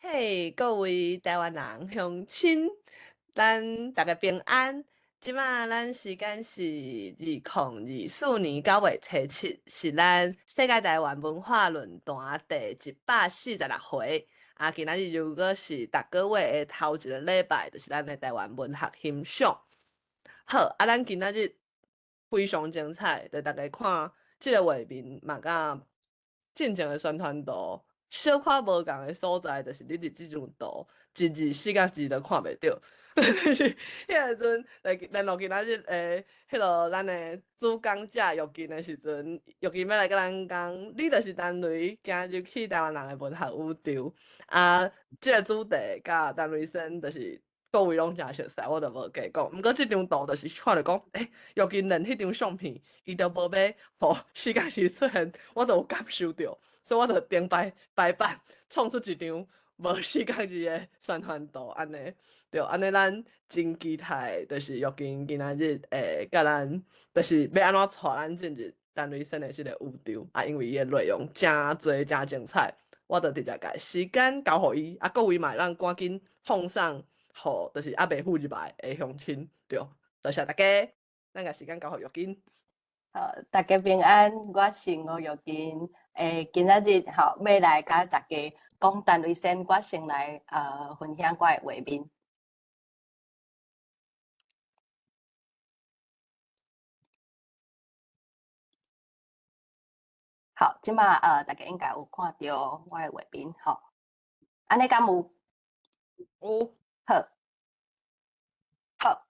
嘿，各位台灣人鄉親，咱大家平安。這馬咱時間是2024年9月初7，是咱世界台灣文化論壇第146回。啊，今仔日又閣是逐個月的頭一個禮拜，就是咱的台灣文學欣賞。好，啊，咱今仔日非常精彩，就大家看這个畫面嘛，佮進前的宣傳圖小可無仝的所在，就是你佇這張圖一字四个字都看袂著。就是彼个陣，來聯絡今仔日的彼落咱的主講者玉金的時陣，玉金欲來佮咱講，你就是陳雷行入去台灣人的文學宇宙。啊，這个主題佮陳雷先就是各位攏誠熟似，我就無加講。毋過這張圖就是看著講，欸，玉金連彼張相片，伊都無欲予四個字出現，我就有感受著，所以我就頂擺排版創出一張無四個字的宣傳圖，按呢。對，按呢咱真期待，就是玉金今仔日會佮咱，就是欲按怎帶咱進入陳雷先的這个宇宙啊，因為伊的內容誠濟誠精彩，我就直接共時間交予伊，啊，各位嘛會當趕緊奉送予，就是猶未付入來的鄉親，對，多謝大家，咱共時間交予玉金。好，大家平安，我是吳玉金。欸，今仔日吼，欲來佮大家講陳雷先，我先來分享我的畫面。好，這馬大家應該有看著我的畫面吼，按呢敢有？有。好，好。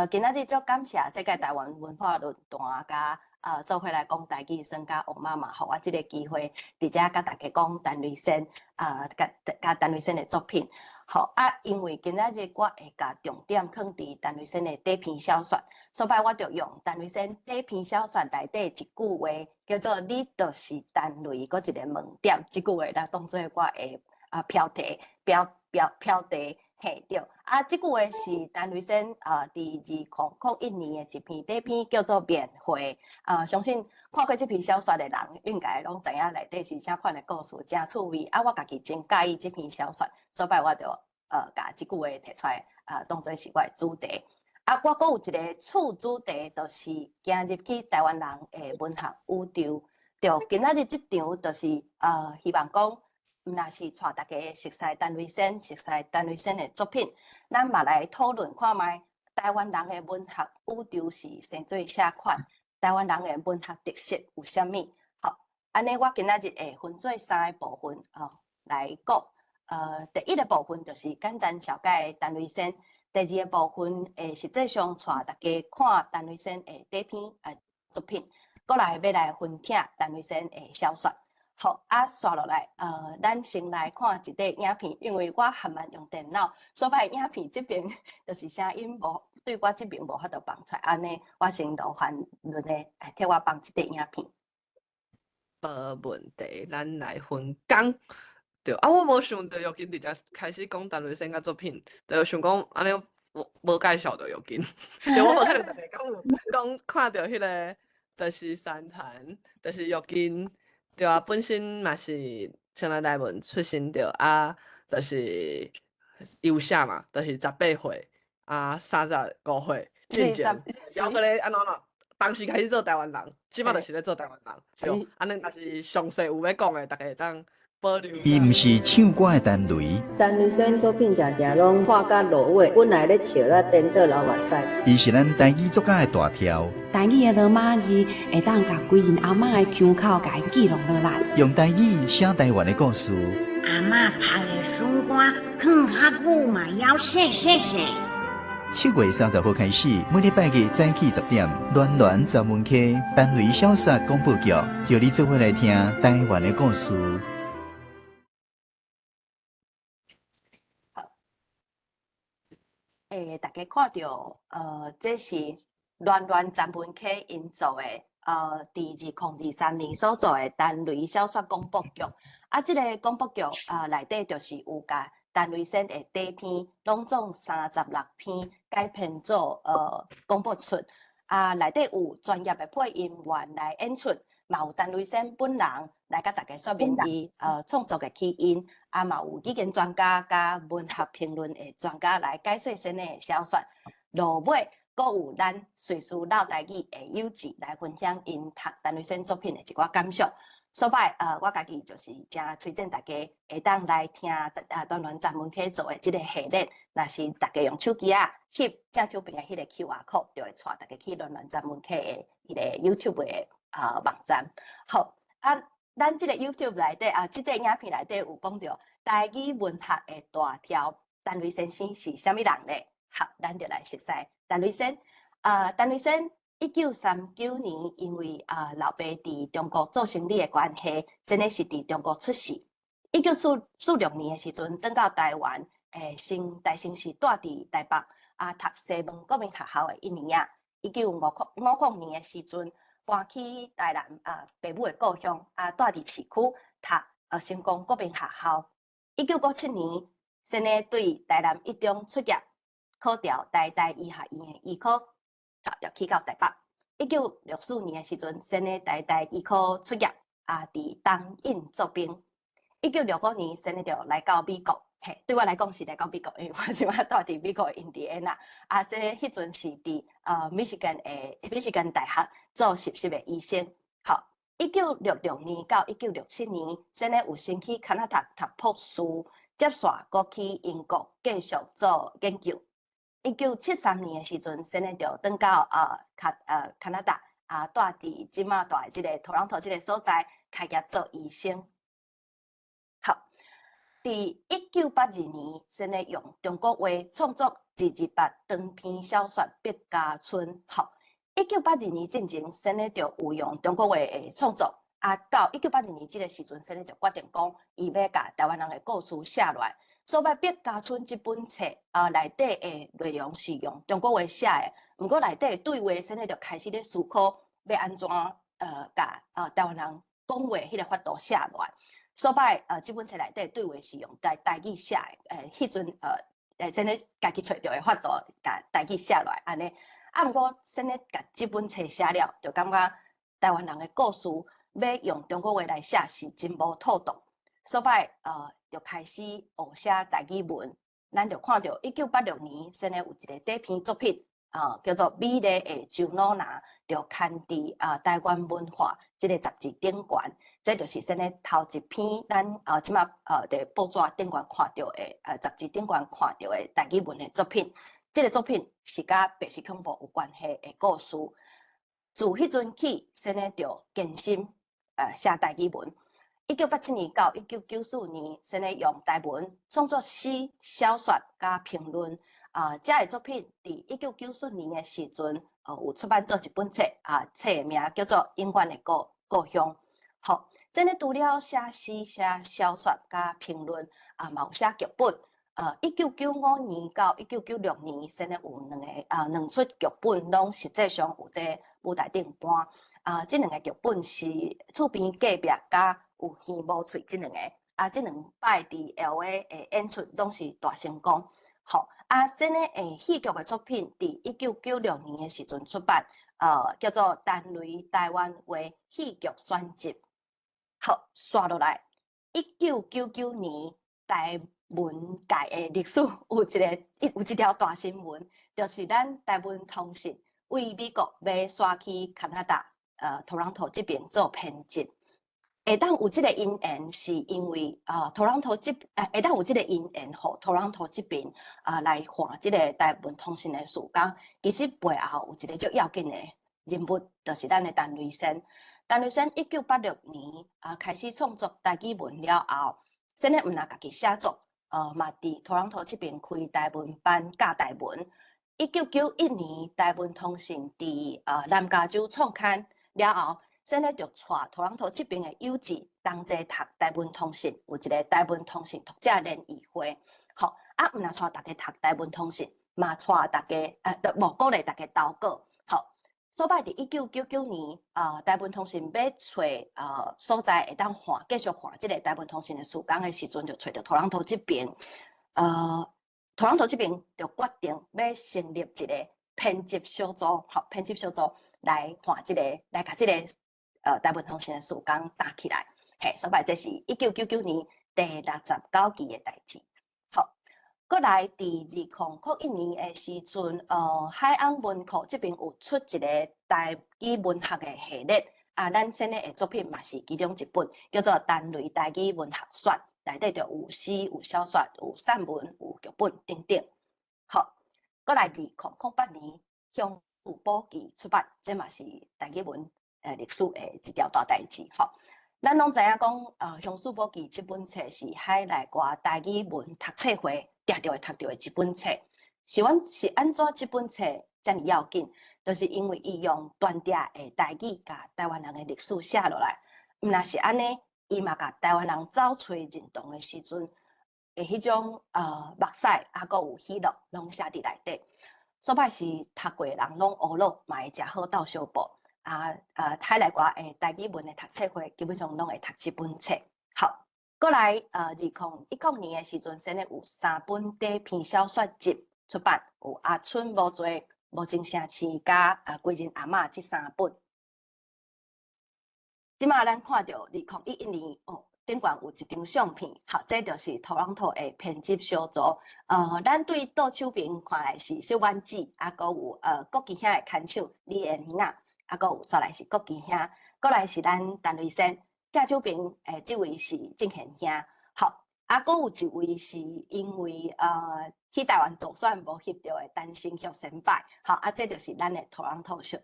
今仔日足感謝世界台灣文化論壇佮做伙來講台語，耍佮王媽媽，予我這个機會，佇遮佮大家講陳雷先，佮佮陳雷先的作品。好啊，因為今仔日我會共重點放佇陳雷先的短篇小說，所以我就用陳雷先短篇小說內底一句話，叫做“你就是陳雷”，閣一个問點，這句話來當做我的標題，標標標題。嘿，對，啊，這句話是陳雷先佇2001年的一篇短篇，叫做《面會》。相信看過這篇小說的人，應該攏知影內底是啥款的故事，誠趣味。啊，我家己真佮意這篇小說，所以我就共這句話提出來，當做是我的主題。啊，我閣有一个次主題，就是行入去台灣人的文學宇宙。對，今仔日這場就是希望講，毋若是帶大家熟悉陳雷先、熟悉陳雷先的作品，咱嘛來討論看覓台灣人的文學宇宙是生做啥款，台灣人的文學特色有啥物？好，按呢我今仔日會分做三个部分哦來講。第一个部分就是簡單紹介陳雷先，第二个部分會實際上帶大家看陳雷先的短篇作品，閣來欲來分享陳雷先的小說。好，啊，紲落來，咱先來看一塊影片，因為我還蠻用電腦，所以影片這邊就是聲音無對我這邊無法度放出來，按呢，我先勞煩倫的來替我放這塊影片。無問題，咱來分工。對，啊，我無想著玉金直接開始講陳雷先佮作品，就想講按呢無無介紹著玉金，對，我無可能逐个講講看著彼个就是宣傳，就是玉金。對啊，本身嘛是先來台灣出生著啊，就是伊有寫嘛，就是18歲啊，35歲進前，猶閣咧按怎怎，當時開始做台灣人，這馬就是咧做台灣人，對，按呢若是詳細有欲講的，大家會當保留。伊毋是唱歌的陳雷，陳雷先作品定定攏看甲落尾，本來咧笑啦，顛倒流目屎。伊是咱台語作家的大跳。台語的羅馬字會當共規陣阿嬤的腔口共伊記錄落來。用台語寫台灣的故事。阿嬤拍的笋干囥較久嘛，枵洗洗洗。7月30號開始，每禮拜日早起10點，暖暖十文溪陳雷小說廣播劇，叫你做伙來聽台灣的故事。好，欸，大家看著，這是暖暖十文溪𪜶做的，佇2023年所做的陳雷小說廣播劇。啊，這个廣播劇內底就是有共陳雷先的短篇，攏總36篇改編做廣播出。啊，內底有專業的配音員來演出，嘛嘛有陳雷仙本人來佮大家說明伊創作的起因，啊嘛有語言專家佮文學評論的專家來解說先的小說。落尾，閣有咱瑞士嘮台語的友志來分享𪜶讀陳雷仙作品的一寡感想。所擺我家己就是誠推薦大家會當來聽台灣專門去做的這個系列。若是大家用手機仔翕正手邊的彼個 QR code，就會帶大家去台灣專門去的彼個 YouTube 的網站。好，啊，咱這個 YouTube 內底啊，這個影片內底有講著台語文學的大柱陳雷先生是啥物人咧？好，咱就來熟似陳雷仙。陳雷仙1939年，因為老爸佇中國做生理的關係，真的是佇中國出世。1946年的時陣，轉到台灣，先大先是蹛佇台北讀西門國民學校的一年仔。1950年的時陣，搬去台南爸母的故鄉蹛佇市區讀成功國民學校。1957年，先呢對台南一中畢業，考著台大醫學院的醫科，好，就去到台北。1964年的時陣，先呢台大醫科畢業，佇東引做兵。1965年，先呢就來到美國。嘿，對我來講是來到美國，因為我這擺蹛佇美國的印第安納。啊，先呢彼陣是佇密西根大學做實習的醫生。好，1966年到1967年，先呢有先去加拿大讀博士，接煞閣去英國繼續做研究。1973年的時陣，先呢就轉到加拿大蹛佇這擺蹛的這個多倫多這個所在開業做醫生。好，佇1982年，先呢用中國話創作28長篇小說《筆家村》。好，1982年進前，先呢就有用中國話的創作。到1982年這個時陣，先呢就決定講，伊欲共台灣人的故事寫落來。所以《筆家村》這本冊內底的內容是用中國話寫的，毋過內底的對話，先呢就開始咧思考欲按怎共台灣人講話彼個法度寫落來。所以這本冊內底對話是用台語寫的，彼陣先呢家己揣著的法度，共台語寫落來按呢。啊，毋過先呢共這本冊寫了，就感覺台灣人的故事欲用中國話來寫是真無妥當。所以就開始學寫台語文。咱就看著1986年，先呢有一個短篇作品，叫做《美麗的周老拿》，就刊佇台灣文化這個雜誌頂懸。這就是先呢頭一篇咱這擺佇報紙頂懸看著的雜誌頂懸看著的台語文的作品。這個作品是佮白色恐怖有關係的故事。自彼陣起，先呢就堅心寫台語文。1987年到1994年，先呢用台文創作詩、小說佮評論。這个作品佇1994年的時陣，有出版做一本冊，冊的名叫做《永遠的故鄉》。好，這呢除了寫詩、寫小說佮評論，嘛有寫劇本。1995年到1996年，先呢有兩齣劇本，攏實際上有佇舞台頂搬。這兩個劇本是厝邊隔壁佮有耳無喙這兩個。這兩擺佇 LA 的演出攏是大成功。好，先呢，戲劇的作品，佇1996年的時陣出版，叫做《陳雷台灣話戲劇選集》。好，紲落來，1999年台文界的歷史有一條大新聞，就是咱台文通訊對美國欲徙去加拿大，多倫多這邊做編輯。會當有這個因緣，是因為多倫多這會當有這個因緣，予多倫多這邊來換這個台文通訊的事工。其實背後有一個足要緊的人物，就是咱的陳雷仙。陳雷仙1986年開始創作台語文了後，先呢毋但家己寫作，嘛佇多倫多這邊開台文班教台文。1991年台文通訊佇南加州創刊了後，先呢就帶多倫多這邊的友志同齊讀台文通訊，有一個台文通訊讀者聯誼會。好，毋但帶大家讀台文通訊，嘛帶大家無鼓勵大家投稿。好，所擺佇1999年，台文通訊欲揣所在會當換繼續換這個台文通訊的事工的時陣，就揣著多倫多這邊。多倫多這邊就決定欲成立一個編輯小組，好，編輯小組來換這個，來共這個。台文通訊的時間搭起來，嘿，所以這是1999年第69期的代誌。好，閣來佇2001年的時陣，海岸文庫這邊有出一個台語文學的系列，啊，咱先的作品嘛是其中一本，叫做《陳雷台語文學選》，內底就有詩、有小說、有散文、有劇本等等。好，閣來2008年，鄉事簿記出版，這嘛是台語文歷史的一條大代誌。吼，咱攏知影講，鄉事簿記這本冊是海內外台語文讀冊會定著會讀著的一本冊。是阮是按怎這本冊遮爾要緊？就是因為伊用斷定的台語，共台灣人的歷史寫落來。毋若是按呢，伊嘛共台灣人走揣認同的時陣的彼種目屎，啊，閣有喜樂，攏寫佇內底。所擺是讀過的人攏烏魯，嘛會誠好鬥相報。啊啊，海內外的台語文的讀冊會，基本上攏會讀這本冊。好，閣來2010年的時陣，先咧有三本短篇小說集出版，有阿春無罪、無情城市佮歸仁阿嬤這三本。這馬咱看著2011年哦，頂懸有一張相片，好，這就是多倫多的編輯小組。咱對倒手邊看來是小丸子，啊，閣有國旗兄的牽手李延雅，啊，閣有再來是國旗兄，閣來是咱陳雷先，正手邊這位是鄭賢兄，好，啊，閣有一位是因為去台灣助選無翕著的陳成玉先輩，好，啊，這就是咱的多倫多小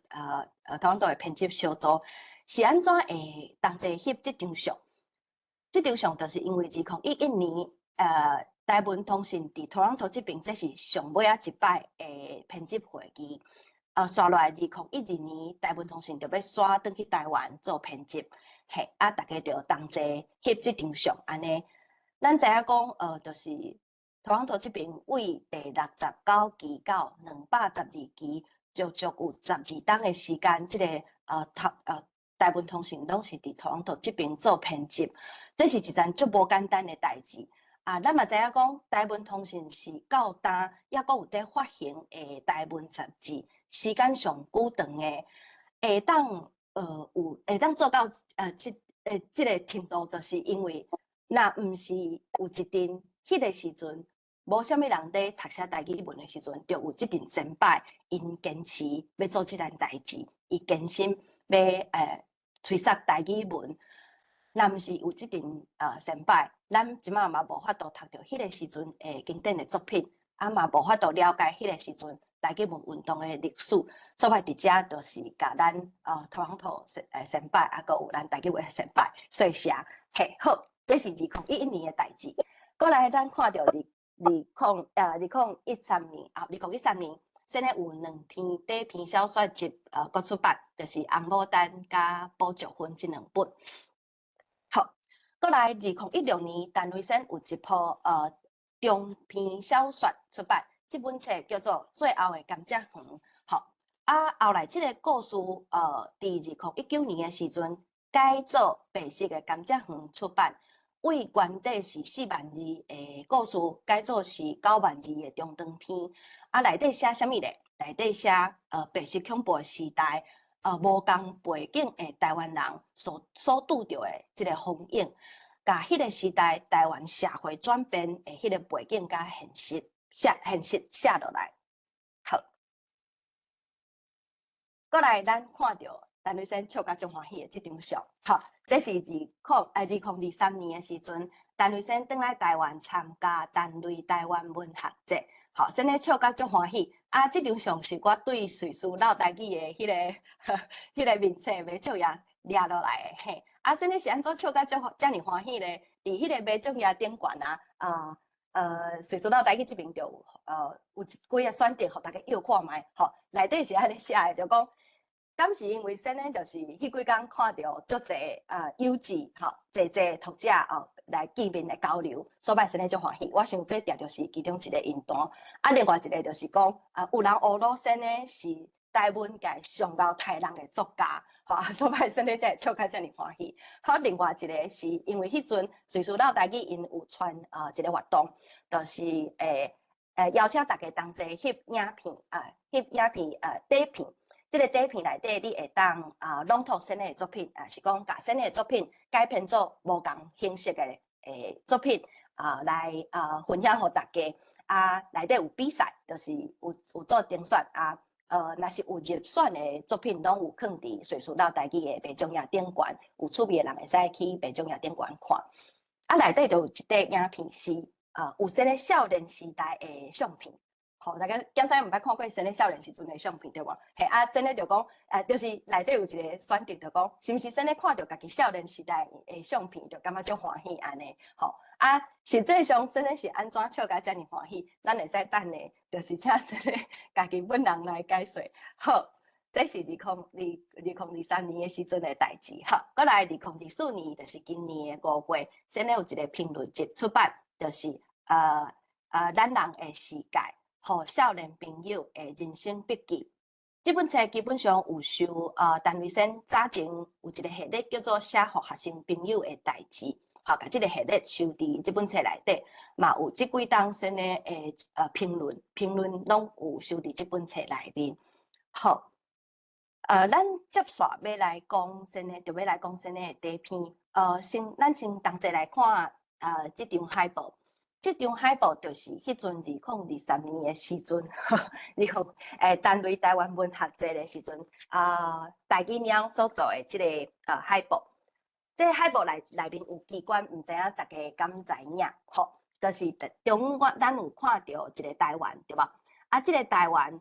多倫多的編輯小組是按怎會同齊翕這張相？這張相就是因為2011年，台文通訊佇多倫多這邊，這是上尾仔一擺的編輯會議。紲落來2012年，台文通訊就欲徙轉去台灣做編輯，嘿，啊，大家就同齊翕這張相按呢。咱知影講，就是多倫多這邊為第69期到212期，足足有12冬的時間，這個頭台文通訊攏是佇多倫多這邊做編輯，這是一件足無簡單的代誌。啊，咱嘛知影講，台文通訊是到今猶閣有佇發行的台文雜誌，時間上久長的，會當有會當做到這個程度，就是因為若毋是有一陣彼個時陣，無啥物人佇讀寫台語文的時陣，就有這陣先輩，𪜶堅持欲做這件代誌，伊堅心欲吹殺台語文。若毋是有這陣先輩，咱這馬嘛無法度讀著彼個時陣的經典的作品，啊嘛無法度了解彼個時陣台語文運動的歷史。所以佇遮就是共咱多倫多先輩，啊，閣有咱台語文的先輩，謝謝。嘿，好，這是2011年的代誌。閣來咱看著2013年啊，2013年，先咧有兩篇短篇小說集閣出版，就是《紅牡丹》佮《寶石粉》這兩本。好，閣來2016年，陳雷先有一部中篇小說出版，這本冊叫做《最後的甘蔗園》。好，啊，後來這個故事，佇2019年的時陣改做《白色的甘蔗園》出版，為原底是4萬字的故事，改做是9萬字的中長篇。啊，內底寫啥物咧？內底寫白色恐怖的時代，無仝背景的台灣人所拄著的這個風影，共彼個時代台灣社會轉變的彼個背景佮現實寫落來。好，閣來咱看著陳雷先笑甲足歡喜的這張相，好，這是2023年的時陣，陳雷先轉來台灣參加陳雷台灣文學節。好，先咧笑甲足歡喜。啊，這張相是我對瑞士落台語的彼個面冊馬祖頁掠落來的。嘿，啊，先咧是按怎笑甲足遮爾歡喜咧？佇彼個馬祖頁頂懸啊，瑞士落台語這邊就有幾個選擇，予大家搖看覓。吼，內底是按呢寫的，就講，敢是因為先咧，就是彼幾工看著足濟友誌吼，濟濟讀者哦來見面來交流，所以先咧足歡喜。我想這定就是其中一個因素。啊，另外一個就是講，啊，有人烏魯先咧是台文界上𠢕刣人的作家，吼，所以先咧才會笑甲遮爾歡喜。好，另外一個是因為彼陣瑞士落台語𪜶有傳一個活動，就是邀請大家同齊翕影片啊，翕影片短片。這个短片內底，你會當啊朗讀先生的作品，抑是講共先生的作品改編做無仝形式的作品啊，來啊分享予大家。啊，內底有比賽，就是有做評選啊。若是有入選的作品，攏有囥佇瑞士老台語的麥獎頁頂懸，有趣味的人會使去麥獎頁頂懸看。啊，內底就有一塊影片是有先生少年時代的相片。吼，大家敢知毋捌看過先生少年時陣的相片對無？嘿，啊，真的就講，就是內底有一個選擇，就講，是毋是先生看著家己少年時代的相片，就感覺足歡喜按呢？吼，啊，實際上先生是按怎笑甲遮爾歡喜？咱會使等下，就是請先生家己本人來解說。好，這是2023年的時陣的代誌。好，閣來2024年，就是今年的5月，先生有一個評論集出版，就是咱人的世界。予少年朋友的人生筆記，這本冊基本上有收陳雷先早前有一個系列叫做寫予學生朋友的代誌，吼，共這个系列收佇這本冊內底，嘛有這幾冬先生的評論，評論攏有收佇這本冊內面。好，咱接續欲來講先生，就欲來講先生的短篇。先咱先同齊來看這張海報。這張海報就是彼陣2023年的時陣，二零陳雷台灣文學節的時陣，啊，台語貓所做的這个海報。這个海報內面有機關，毋知影大家敢知影？吼，就是中間咱有看著一个台灣，對無？啊，這个台灣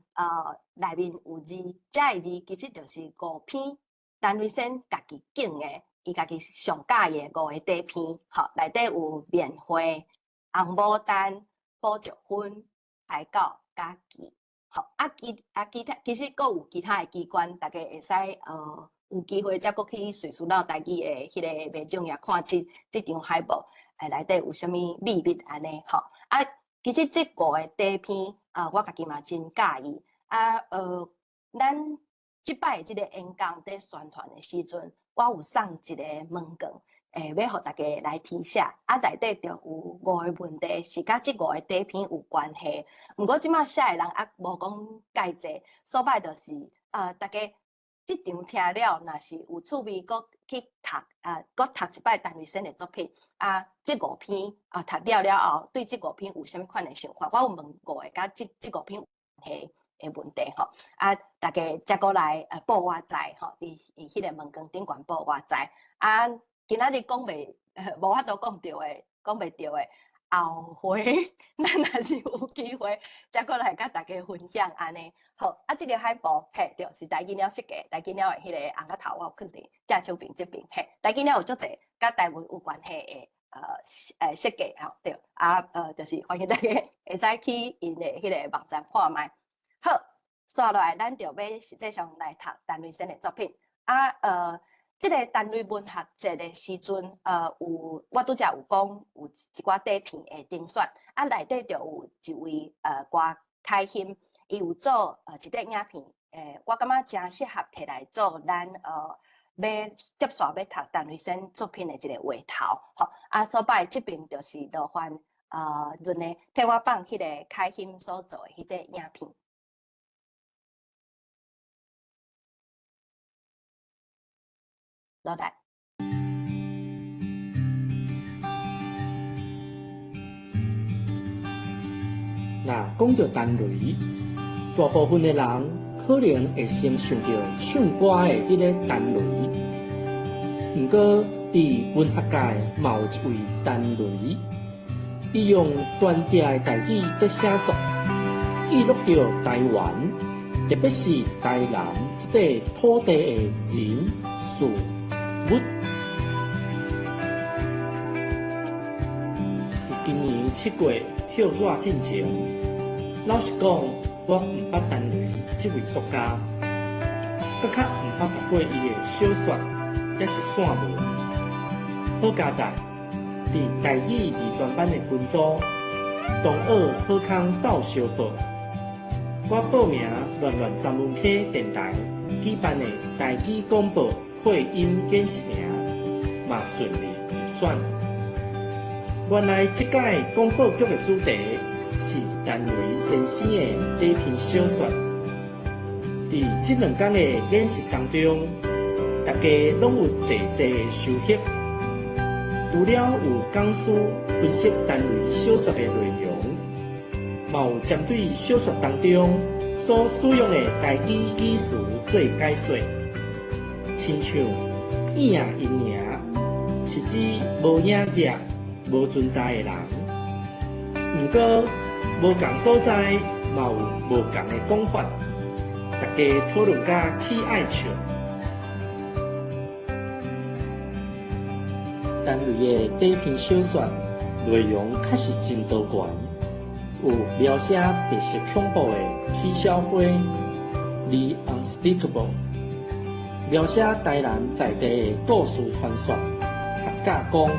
內面有字，這个字其實就是五篇陳雷先家己揀的，伊家己上佮意的五个短篇，吼，內底有棉花、紅牡丹、寶石粉、海狗、佮記，吼啊其啊其他其實閣有其他的機關，大家會使有機會才閣去瑞士老台語的彼个麥獎頁看這這張海報，內底有啥物秘密按呢吼啊，其實這五个短篇啊，我家己嘛真佮意啊咱這擺這个演講佇宣傳的時陣，我有送一個問卷。欲予大家來填寫，啊，內底就有五個問題，是佮這五個短篇有關係。毋過這馬寫的人猶無講蓋濟，所擺就是大家這場聽了，若是有趣味，閣去讀啊，閣讀一擺陳雷先的作品，啊，這五篇啊讀了了後，對這五篇有啥物款的想法？我有問五個佮這五篇有關係的問題吼，啊，大家才閣來報我知吼，佇彼個問卷頂懸報我知啊。今仔日講袂，無法度講著的，講袂著的，後回咱若是有機會，才閣來佮大家分享按呢。好，啊，這个海報，嘿，對，是台語貓設計，台語貓的彼个尪仔頭我有囥佇正手邊這邊，嘿，台語貓有足濟佮台灣有關係的設計，吼，對，啊，就是歡迎大家會使去𪜶的彼个網站看覓。好，紲落來，咱就欲實際上來讀陳雷先的作品，啊，這个陳雷文學節的時陣，有我拄才有講有一寡短片的評選，啊，內底就有一位郭凱欣，伊有做一塊影片，我感覺誠適合提來做咱欲接續欲讀陳雷先作品的一个話頭，吼，啊，所擺這邊就是勞煩潤的替我放彼个凱欣所做的彼塊影片。落來。若講著陳雷，大部分的人可能會先想著唱歌的彼个陳雷。毋過，佇文學界嘛有一位陳雷，伊用單調的台語佇寫作，記錄著台灣，特別是台南這塊土地的人事物。佇今年7月歇熱進前，老實講，我毋捌陳雷這位作家，閣較毋捌讀過伊的小說，抑是散文。好佳哉，佇台語二專班的群組，同學好康鬥相報，我報名亂亂雜文溪電台舉辦的台語廣播配音見習營，嘛順利入選。原來這屆廣播劇的主題是陳雷先生的短篇小說。佇佇這兩工的演習當中，大家攏有濟濟的收穫。除了有講師分析陳雷小說的內容，嘛有針對小說當中所使用的台語語詞做解說，親像影陰影，是指無影跡、無存在的人。毋過無仝所在，嘛有無仝的講法，大家討論甲起愛笑。陳雷的短篇小說內容確實真多元，有描寫白色恐怖的《起痟花》（The Unspeakable），描寫台南在地的故事傳說《客家講》，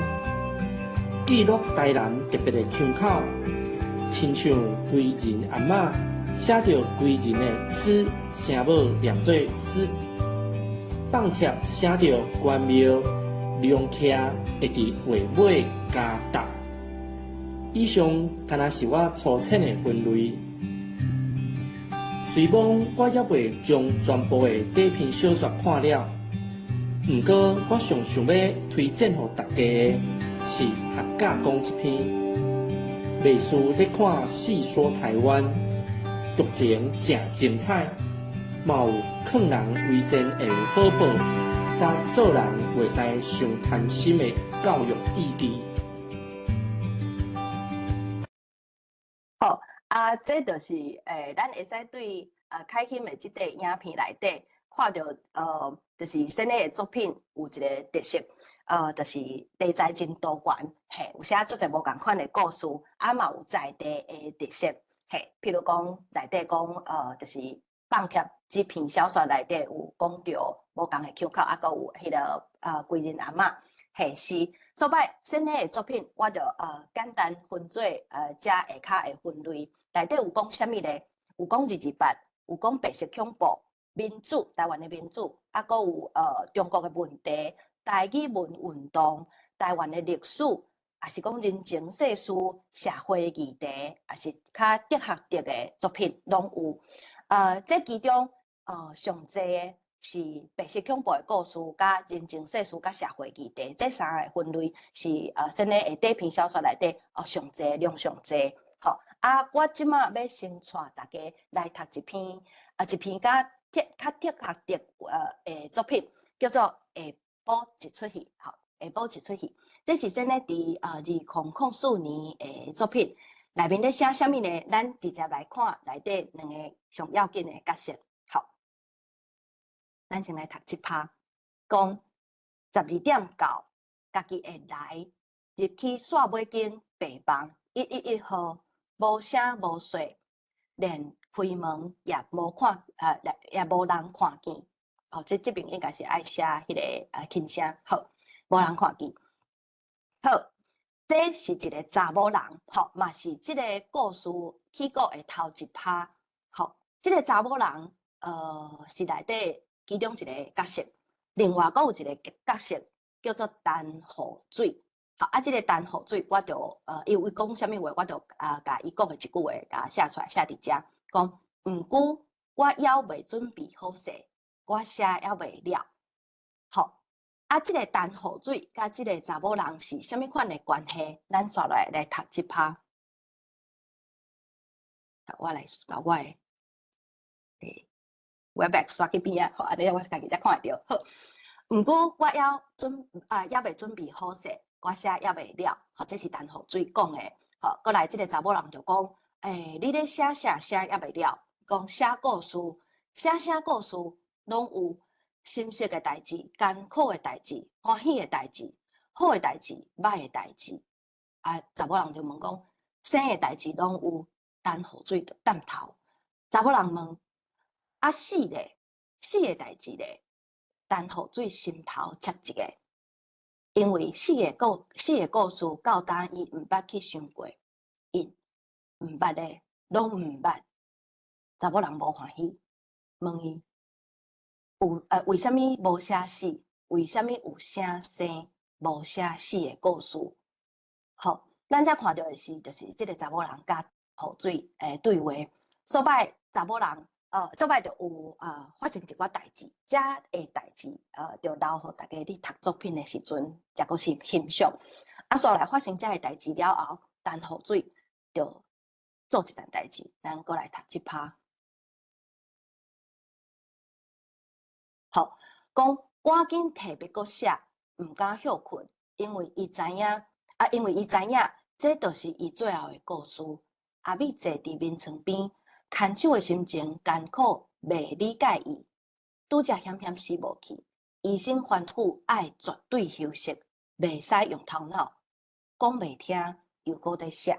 記錄台南特別的腔口，親像歸仁阿嬤寫著歸仁的痴聲母念做斯，放帖寫著關廟龍徛會佇畫尾加答。以上敢若是我粗淺的分類。雖罔我猶未將全部的短篇小說看了，毋過我上想欲推薦予大家的是《客家講》這篇。袂輸咧看《戲說台灣》，劇情誠精彩，嘛有勸人為善會有好報，佮做人袂使傷貪心的教育意義。好，啊，這就是，咱會使對啊凱欣的這塊影片內底看著，就是仙的作品有一個特色，就是題材真多元，嘿，有寫足濟無仝款的故事，啊嘛有在地的特色，嘿，譬如講內底講，就是放帖這篇小說內底有講著無仝的腔口，啊，閣有彼个歸仁阿嬤，嘿是。所擺仙的作品，我就簡單分做遮下跤的分類，內底有講啥物咧？有講228，有講白色恐怖、民主、台灣的民主，啊，閣有中國的問題、台語文運動、台灣的歷史，抑是講人情世事、社會議題，抑是較哲學的作品，攏有。這其中上濟的是白色恐怖的故事、佮人情世事、佮社會議題，這三个分類是仙的短篇小說內底上濟量上濟。好，啊，我這馬欲先帶大家來讀一篇，一篇較較哲學的作品，叫做《下晡一齣戲》。好，下晡一齣戲，這是仙佇2004年的作品，內面咧寫啥物呢？咱直接來看內底兩个上要緊的角色。好，咱先來讀這趴，講12點到，家己會來入去煞尾間病房111號，無聲無息，連開門也無看，也無人看見。哦，這這邊應該是愛寫彼个輕聲，好，無人看見。好，這是一个查某人，吼，嘛是這个故事起鼓的頭一趴。好，這个查某人，是內底其中一个角色，另外閣有一个角色叫做陳雨水。好，啊，這个陳雨水，我就伊有講啥物話，我就共伊講的一句話，共寫出來，寫佇遮，講，毋過我猶未準備好勢，我寫猶未了。好，啊，這个陳雨水佮這个查某人是啥物款的關係？咱煞落來來讀這趴。我來共我的Webex 刷去邊仔，好，按呢我家己才看會著。好，毋過我猶準啊，猶未準備好勢，我寫猶未了。好，這是陳雨水講的。好，閣來這个查某人就講，你咧寫啥寫猶未了？講寫故事，寫啥故事攏有心適的代誌、艱苦的代誌、歡喜的代誌、好的代誌、歹的代誌。啊，查某人就問講，啥的代誌攏有？陳雨水就點頭。查某人問，啊死咧，死的代誌咧？陳雨水心頭切一个，因為死的故事到今伊毋捌去想過，伊毋捌的，攏毋捌。查某人無歡喜，問伊有為啥物無寫死？為啥物有寫生，無寫死的故事？好，咱遮看著的是，就是這个查某人佮雨水對話。所擺查某人做擺就有發生一寡代誌，這个代誌就留予大家佇讀作品的時陣，才閣去欣賞。啊，煞來發生這个代誌了後，陳雨水就做一件代誌，咱閣來讀這趴。好，講趕緊提筆閣寫，毋敢歇睏，因為伊知影，啊，因為伊知影，這就是伊最後的故事。阿美坐佇眠床邊，牽手的心情艱苦，袂理解伊，拄才險險死無去。醫生吩咐愛絕對休息，袂使用頭腦，講袂聽，又閣咧寫。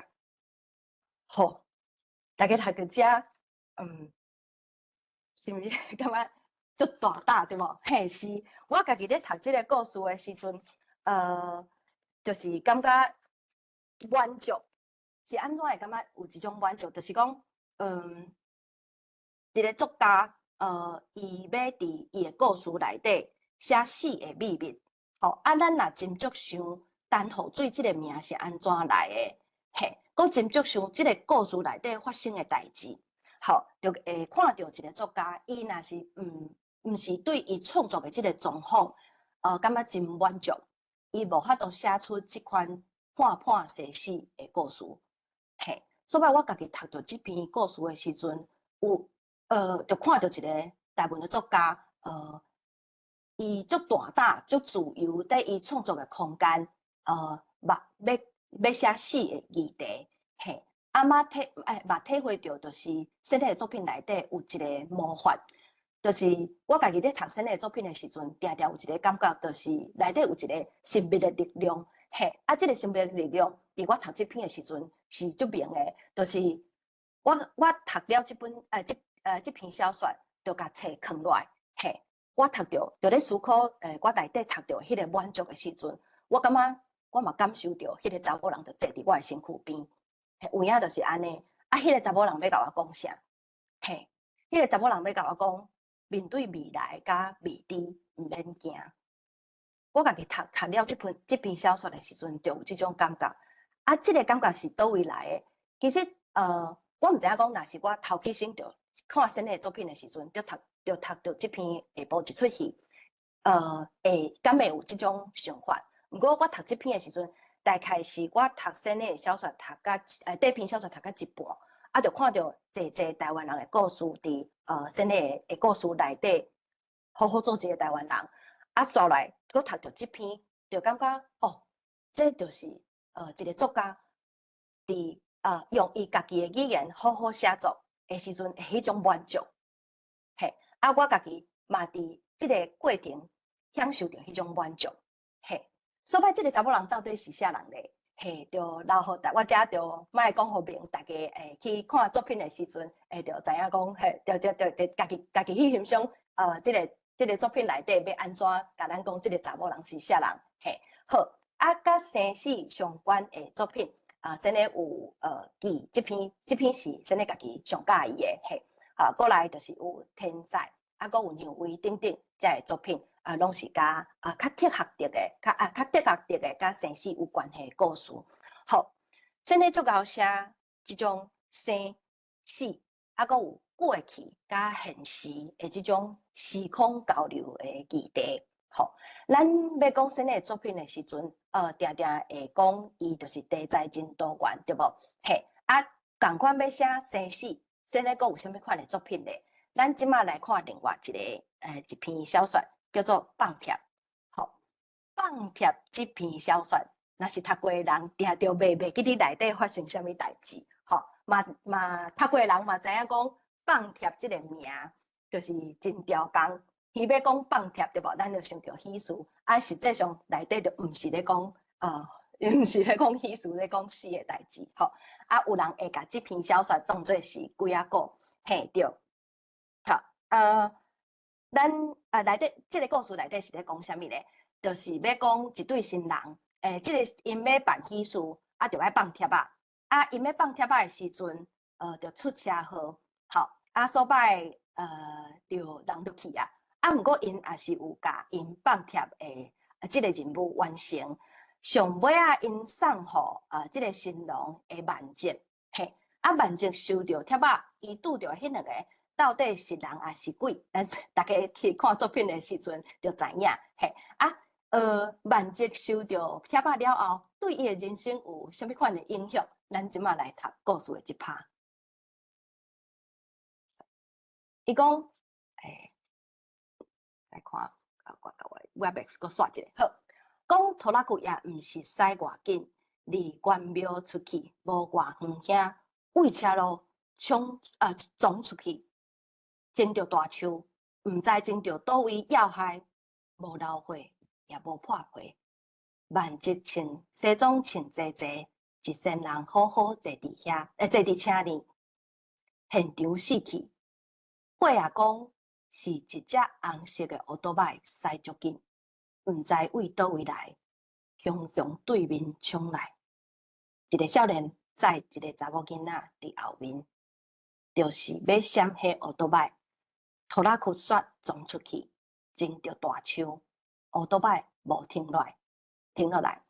好，大家讀到遮，是毋是感覺足大膽對無？嘿，是，我家己咧讀這个故事的時陣，就是感覺滿足，是按怎會感覺有這種滿足？就是講，一个作家，伊欲佇伊的故事內底寫死的秘密，吼，啊，咱若斟酌想陳雨水這个名是按怎來的，嘿，閣斟酌想這个故事內底發生的代誌，吼，就會看著一个作家，伊若是毋是對伊創作的這个狀況，感覺真滿足，伊無法度寫出這款判判生死的故事，嘿。所以我家己讀著這篇故事的時陣，有就看著一个台灣的作家，伊足大膽、足自由，佇伊創作的空間，嘛欲欲寫死的議題，嘿，啊嘛體嘛體會著，就是先的作品內底有一个魔法，就是我家己咧讀先的作品的時陣，定定有一个感覺，就是內底有一个神秘的力量，嘿，啊，這个神秘的力量，佇我讀這篇的時陣是足明的，就是我讀了這本這篇小說，就共冊囥落來，嘿，我讀著就咧思考，我內底讀著彼个滿足的時陣，我感覺我嘛感受著彼个查某人就坐佇我的身軀邊，嘿，有影就是按呢，啊，彼个查某人欲共我講啥？嘿，彼个查某人欲共我講，面對未來佮未知，毋免驚。我家己讀讀了這篇小說的時陣，就有這種感覺。啊，這个感覺是佗位來的？其實，我毋知影講，若是我頭起先著看先的作品的時陣，就讀著這篇下晡一齣戲，會敢會有這種想法？毋過我讀這篇的時陣，大概是我讀先的小說讀甲短篇小說讀甲一半，啊，就看著濟濟台灣人的故事佇先的故事內底，好好做一个台灣人。啊，煞來閣讀著這篇，就感覺哦，這就是一个作家佇用伊家己的語言好好寫作的時陣，彼種滿足。嘿，啊，我家己嘛佇這个過程享受著彼種滿足。嘿，所以這个查某人到底是啥人咧？嘿，就留予大我遮就莫講予明，大家會去看作品的時陣，會就知影講，嘿，就就就就家己去欣賞，這个作品內底欲按怎共咱講，這个查某人是啥人？嘿，好，啊，佮生死相關的作品，啊，真的有記這篇，這篇是真的家己上佮意的，嘿，啊，過來就是有天使，啊，閣有楊威等等這个作品，啊，攏是佮啊較哲學的、較哲學的、佮生死有關係的故事。好，先咧足𠢕寫這種生死，啊，閣有過去佮現時的這種時空交流的議題。吼，咱欲講先的作品的時陣，定定會講伊就是題材真多元，對無？嘿，啊，仝款欲寫生死，先咧閣有啥物款的作品咧？咱這馬來看另外一个，一篇小說，叫做《放帖》。吼，《放帖》這篇小說，若是讀過的人，定著袂記得內底發生啥物代誌。吼，嘛嘛讀過的人嘛知影講，《放帖》這个名就是真刁工。伊欲講放帖對無？咱就想著喜事，啊，實際上內底就毋是咧講，毋是咧講喜事，咧講死的代誌。吼，啊，有人會共這篇小說當做是鬼仔故，嘿對。好，咱啊內底這个故事內底是咧講啥物咧？就是欲講一對新人，這个𪜶欲辦喜事，啊，就愛放帖仔，啊，𪜶欲放帖仔的時陣，就出車禍，吼，啊，所擺，就人就去啊。啊，毋過𪜶也是有共𪜶放帖的這个任務完成。上尾仔，𪜶送予這个新郎的萬捷，嘿，啊，萬捷收著帖仔，伊拄著彼兩个，到底是人抑是鬼？咱逐家去看作品的時陣就知影。嘿，啊，萬捷收著帖仔了後，對伊的人生有啥物款的影響？咱這馬來讀故事的這趴。伊講，欸，來看，啊，我共我 Webex 閣刷一下，好，講拖拉庫也毋是駛偌緊，離關廟出去無偌遠遐，對車路衝出去，撞著大樹，毋知撞著佗位要害，無流血，也無破皮。萬捷穿西裝穿齊齊，一身人好好坐佇遐，坐佇車裡，現場死去。火仔講是一隻紅色的歐多擺駛足緊，毋知對佗位來，雄雄對面衝來，一个少年載一个查某囡仔佇後面，就是欲閃彼歐多擺，拖拉庫煞撞出去，撞著大樹，歐多擺無停落來，停落來，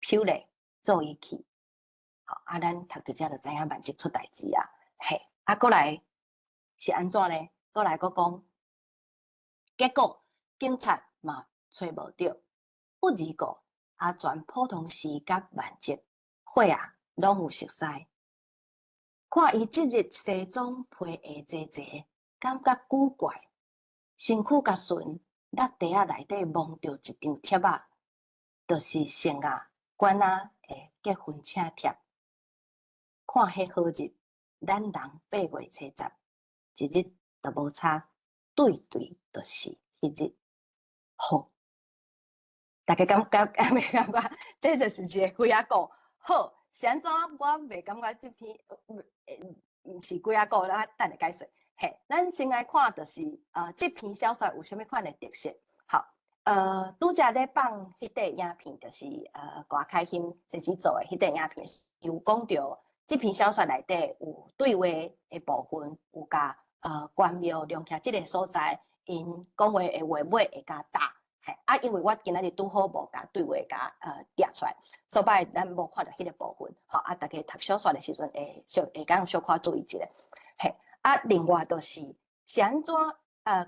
飄咧做伊去。好，啊，咱讀著遮就知影萬捷出代誌啊，嘿，啊，閣來是按怎呢？閣來閣講，結果警察嘛揣無著，不二個阿全普通時佮萬捷伙仔攏有熟似。看伊這日西裝披下齊齊，感覺古怪。身軀共唇落袋仔內底摸著一張帖仔，就是成仔管仔的結婚請帖。看彼好日，咱人8月初10，一日都無差，對對就是彼日。好，大家感覺敢袂感覺？這就是一个鬼仔故。好，是按怎？我袂感覺這篇毋是鬼仔故，咱等下解說。嘿，咱先來看，就是這篇小說有啥物款的特色？好，拄才咧放彼塊影片，就是郭開興先生做的彼塊影片，有講著這篇小說內底有對話的部分，有共關廟龍徛這个所在，𪜶講話的話尾會共搭。嘿，啊，因為我今仔日拄好無共對話共疊出來，所以咱無看著彼个部分。吼，啊，大家讀小說的時陣會當小可注意一下。嘿，啊，另外就是是按怎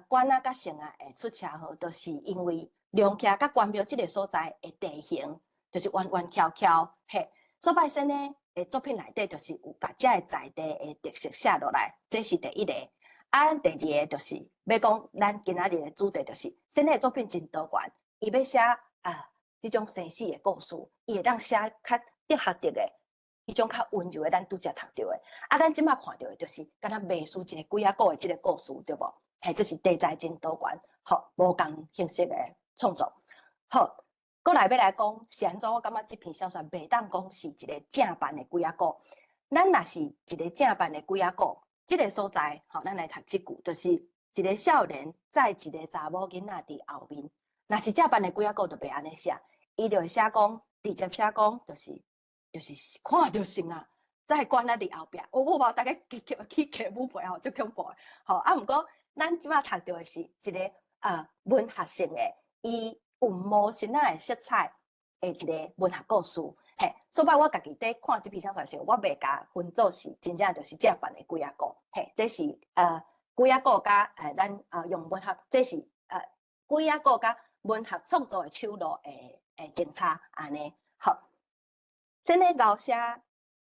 關仔佮成仔會出車禍，就是因為龍徛佮關廟這个所在的地形，就是彎彎曲曲，嘿，所以先呢，作品內底就是有共這个在地的特色寫落來，這是第一个。啊，第二个就是欲講咱今仔日的主題，就是先的作品真多元，伊欲寫啊這種生死的故事，伊會當寫較哲學的，彼種較溫柔的，咱拄才讀著的。啊，咱這馬看著的就是敢若袂輸一个鬼仔故的這个故事，對無？嘿，就是題材真多元，好，無仝形式的創作。好，閣來欲來講是按怎？我感覺這篇小說袂當講是一个正版的鬼仔故。咱若是一个正版的鬼仔故，這个所在，吼，咱來讀這句，就是一个少年載一个查某囡仔佇後面。若是正版的鬼仔故，就袂按呢寫，伊就會寫講，直接寫講，就是看著成啊，載管仔佇後壁。有無無？大家去去母背吼，足恐怖的。吼，啊，毋過咱這馬讀著的是一个文學性的，伊有模神仔的色彩的一个文學故事。嘿，所以我家己佇看這篇小說的時候，我袂共分做是真正就是正版的鬼仔故。嘿，這是鬼仔故佮咱用文學，這是鬼仔故佮文學創作的手路的前差按呢。好，先咧𠢕寫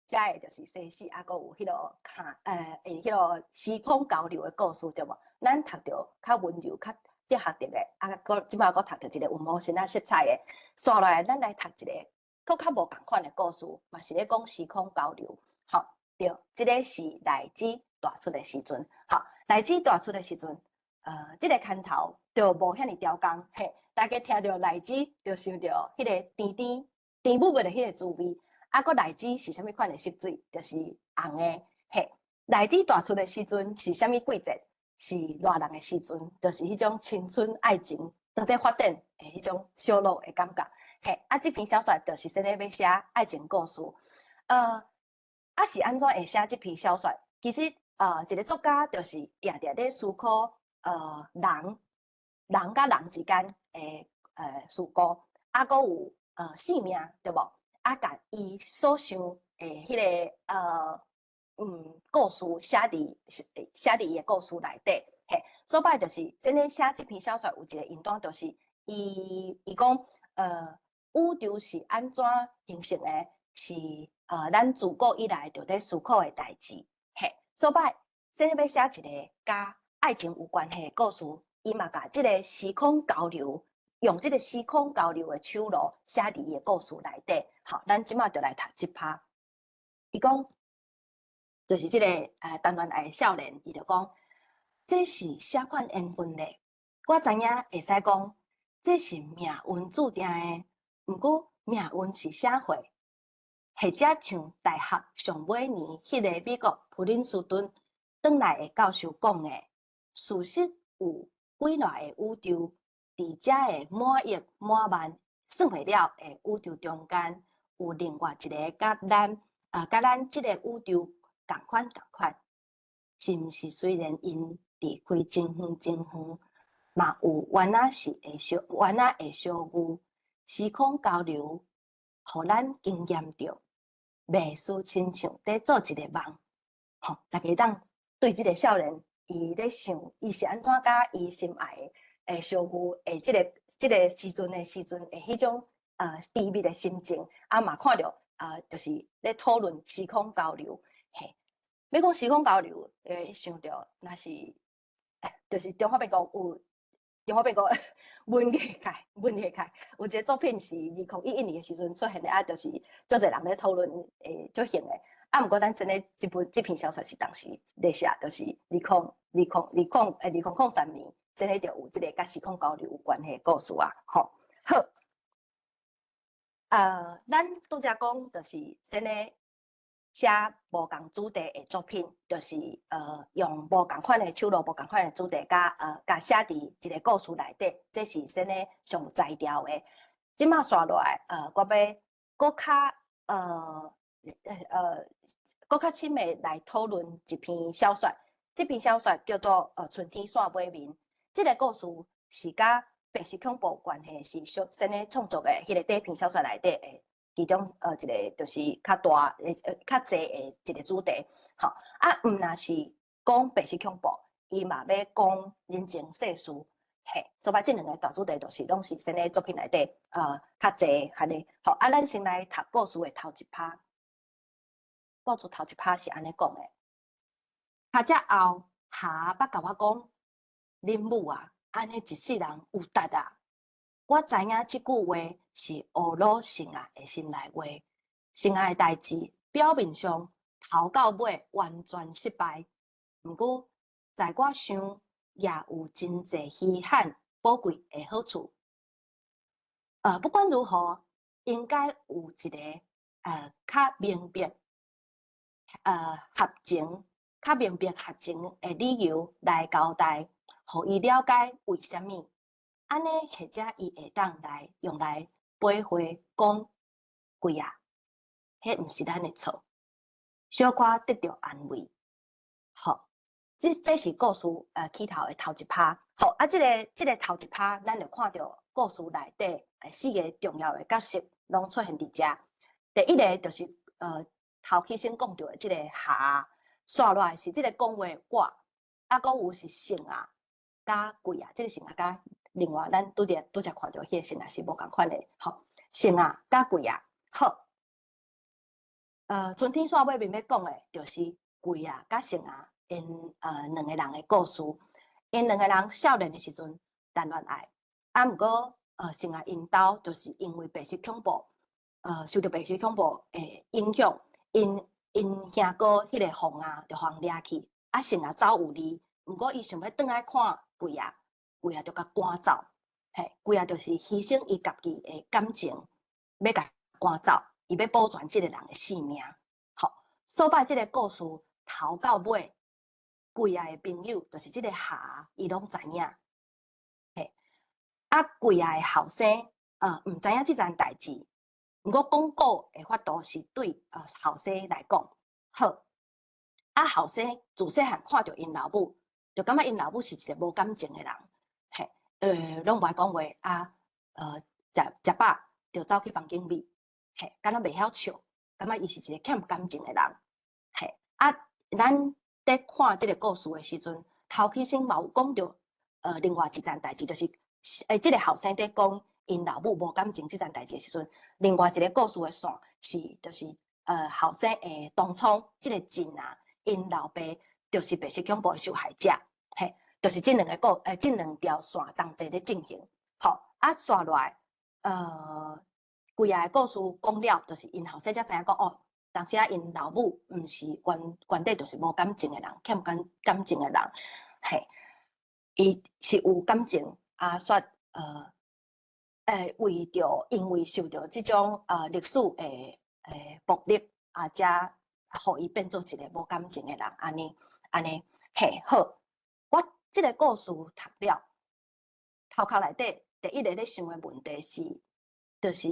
寫的就是生死，啊，閣有彼个卡彼个時空交流的故事，對無？咱讀著較溫柔、較哲學的，啊，閣這馬閣讀著一個有魔神仔色彩的，紲落來咱來讀一个閣較無仝款的故事，嘛是咧講時空交流。好，對，這个是內子大出的時陣。好，內子大出的時陣，這个牽頭就無遐爾刁工。嘿，大家聽著內子就想著彼个甜甜甜蜜蜜的彼个滋味。啊，閣內子是啥物款的色水？就是紅的。嘿，內子大出的時陣是啥物季節？是熱人的時陣，就是彼種青春愛情當咧發展的彼種小樂的感覺。嘿，啊，這篇小說就是說咧欲寫愛情故事。啊是按怎會寫這篇小說？其實，一个作家就是定定咧思考，人人佮人之間的事故，啊，閣有性命，對無？啊，共伊所想的彼个。故事寫佇伊的故事內底，嘿，所擺就是真咧寫這篇小說有一個引單，就是伊講，宇宙是按怎形成的，是咱自古以來就咧思考的代誌，嘿，所擺先欲寫一个佮愛情有關係的故事，伊嘛共這个時空交流，用這个時空交流的手路寫佇伊的故事內底。好，咱這馬就來讀這趴。伊講，就是這个談戀愛的少年，伊就講，這是啥款緣分咧？我知影會使講，這是命運注定的。毋過命運是啥貨？或者像大學上尾年彼个美國普林斯頓轉來的教授講的，事實有幾偌个宇宙，佇遮个滿億滿萬算袂了的宇宙中間，有另外一个佮咱這个宇宙仝款仝款，是毋是？雖然𪜶離開真遠真遠，嘛有原仔是會相原仔會相遇，時空交流，予咱經驗著，袂輸親像佇做一個夢。吼，大家當對這个少年，伊咧想，伊是按怎佮伊心愛的相遇的這个時陣的彼種甜蜜的心情，啊嘛看著就是咧討論時空交流，嘿，欲講時空交流，會想著若是，就是中華民國有中華民國文學界有一个作品是2011年的時陣出現的，啊，就是足濟人咧討論，足興的。啊，毋過咱真的這篇小說是當時咧寫，就是2003年，真的就有這个佮時空交流有關係的故事啊，吼。好，咱拄才講就是先咧寫無仝主題的作品，就是用無仝款的手路、無仝款的主題，佮寫佇一个故事內底，這是先咧上有才調的。這馬紲落來，我欲閣較深的來討論一篇小說。這篇小說叫做《春天散尾面》。這个故事是佮白色恐怖有關係，是小先咧創作的彼个短篇小說內底的其中一个就是較大較濟的一个主題。吼，啊，毋若是講白色恐怖，伊嘛欲講人情世事。嘿，所以這兩个大主題就是攏是先咧作品內底較濟按呢。好，啊，咱先來讀故事的頭一趴。故事頭一趴是按呢講的。較遮後，霞捌共我講，恁母啊，按呢一世人有值啊！我知影這句話是烏魯性愛的心內話，性愛的代誌表面上頭到尾完全失敗，毋過在我想也有真濟稀罕寶貴的好處。不管如何，應該有一个較明白合情、較明白合情的理由來交代，予伊了解為啥物。按呢，或者伊會當來用來背回講貴啊，彼毋是咱的錯，小可得著安慰。好，這是故事起頭的頭一趴。好，啊，這个頭一趴，咱就看著故事內底四个重要的角色攏出現佇遮。第一个就是頭起先講著的這个霞，紲落來是這个講話我，啊，閣有是性啊，佮貴啊，這个性啊佮另外咱拄才看著彼个性啊是無仝款的，吼，性啊佮貴啊，好，春天煞尾面欲講的，就是貴啊佮性啊，𪜶兩个人的故事。𪜶兩个人少年的時陣談戀愛，啊，毋過性啊𪜶兜就是因為白色恐怖，受著白色恐怖的影響，𪜶兄哥彼个鳳啊，就予人掠去，啊，性啊走有理，毋過伊想欲轉來看貴啊，貴啊就共趕走，嘿，貴啊就是犧牲伊家己的感情，欲共趕走，伊欲保全這个人的性命。吼，所擺這个故事頭到尾，貴啊的朋友就是這个霞，伊攏知影。嘿，啊，貴啊的後生，毋知影這層代誌，毋過講古的法度是對後生來講好。啊，後生自細漢看著𪜶老母，就感覺𪜶老母是一个無感情的人，嘿，攏無愛講話啊，食飽就走去房間裡，嘿，敢若袂曉笑，感覺伊是一个欠感情的人，嘿，啊，咱佇看這個故事的時陣，頭起先嘛有講著，另外一層代誌，就是這個後生佇講𪜶老母無感情這層代誌的時陣，另外一個故事的線是，就是後生的當初這個真啊，𪜶老爸就是白色恐怖的受害者，嘿，就是這兩個故，這兩條線同齊咧進行，好，啊，紲落來，規个故事講了，就是𪜶後生才知影講，哦，當時啊，𪜶老母毋是原原底就是無感情的人，欠感情的人，嘿，伊是有感情，啊，煞為著因為受著這種歷史的暴力，啊，才予伊變做一個無感情的人，按呢按呢，嘿，好，我這個故事讀了，頭殼內底第一個咧想的問題是，就是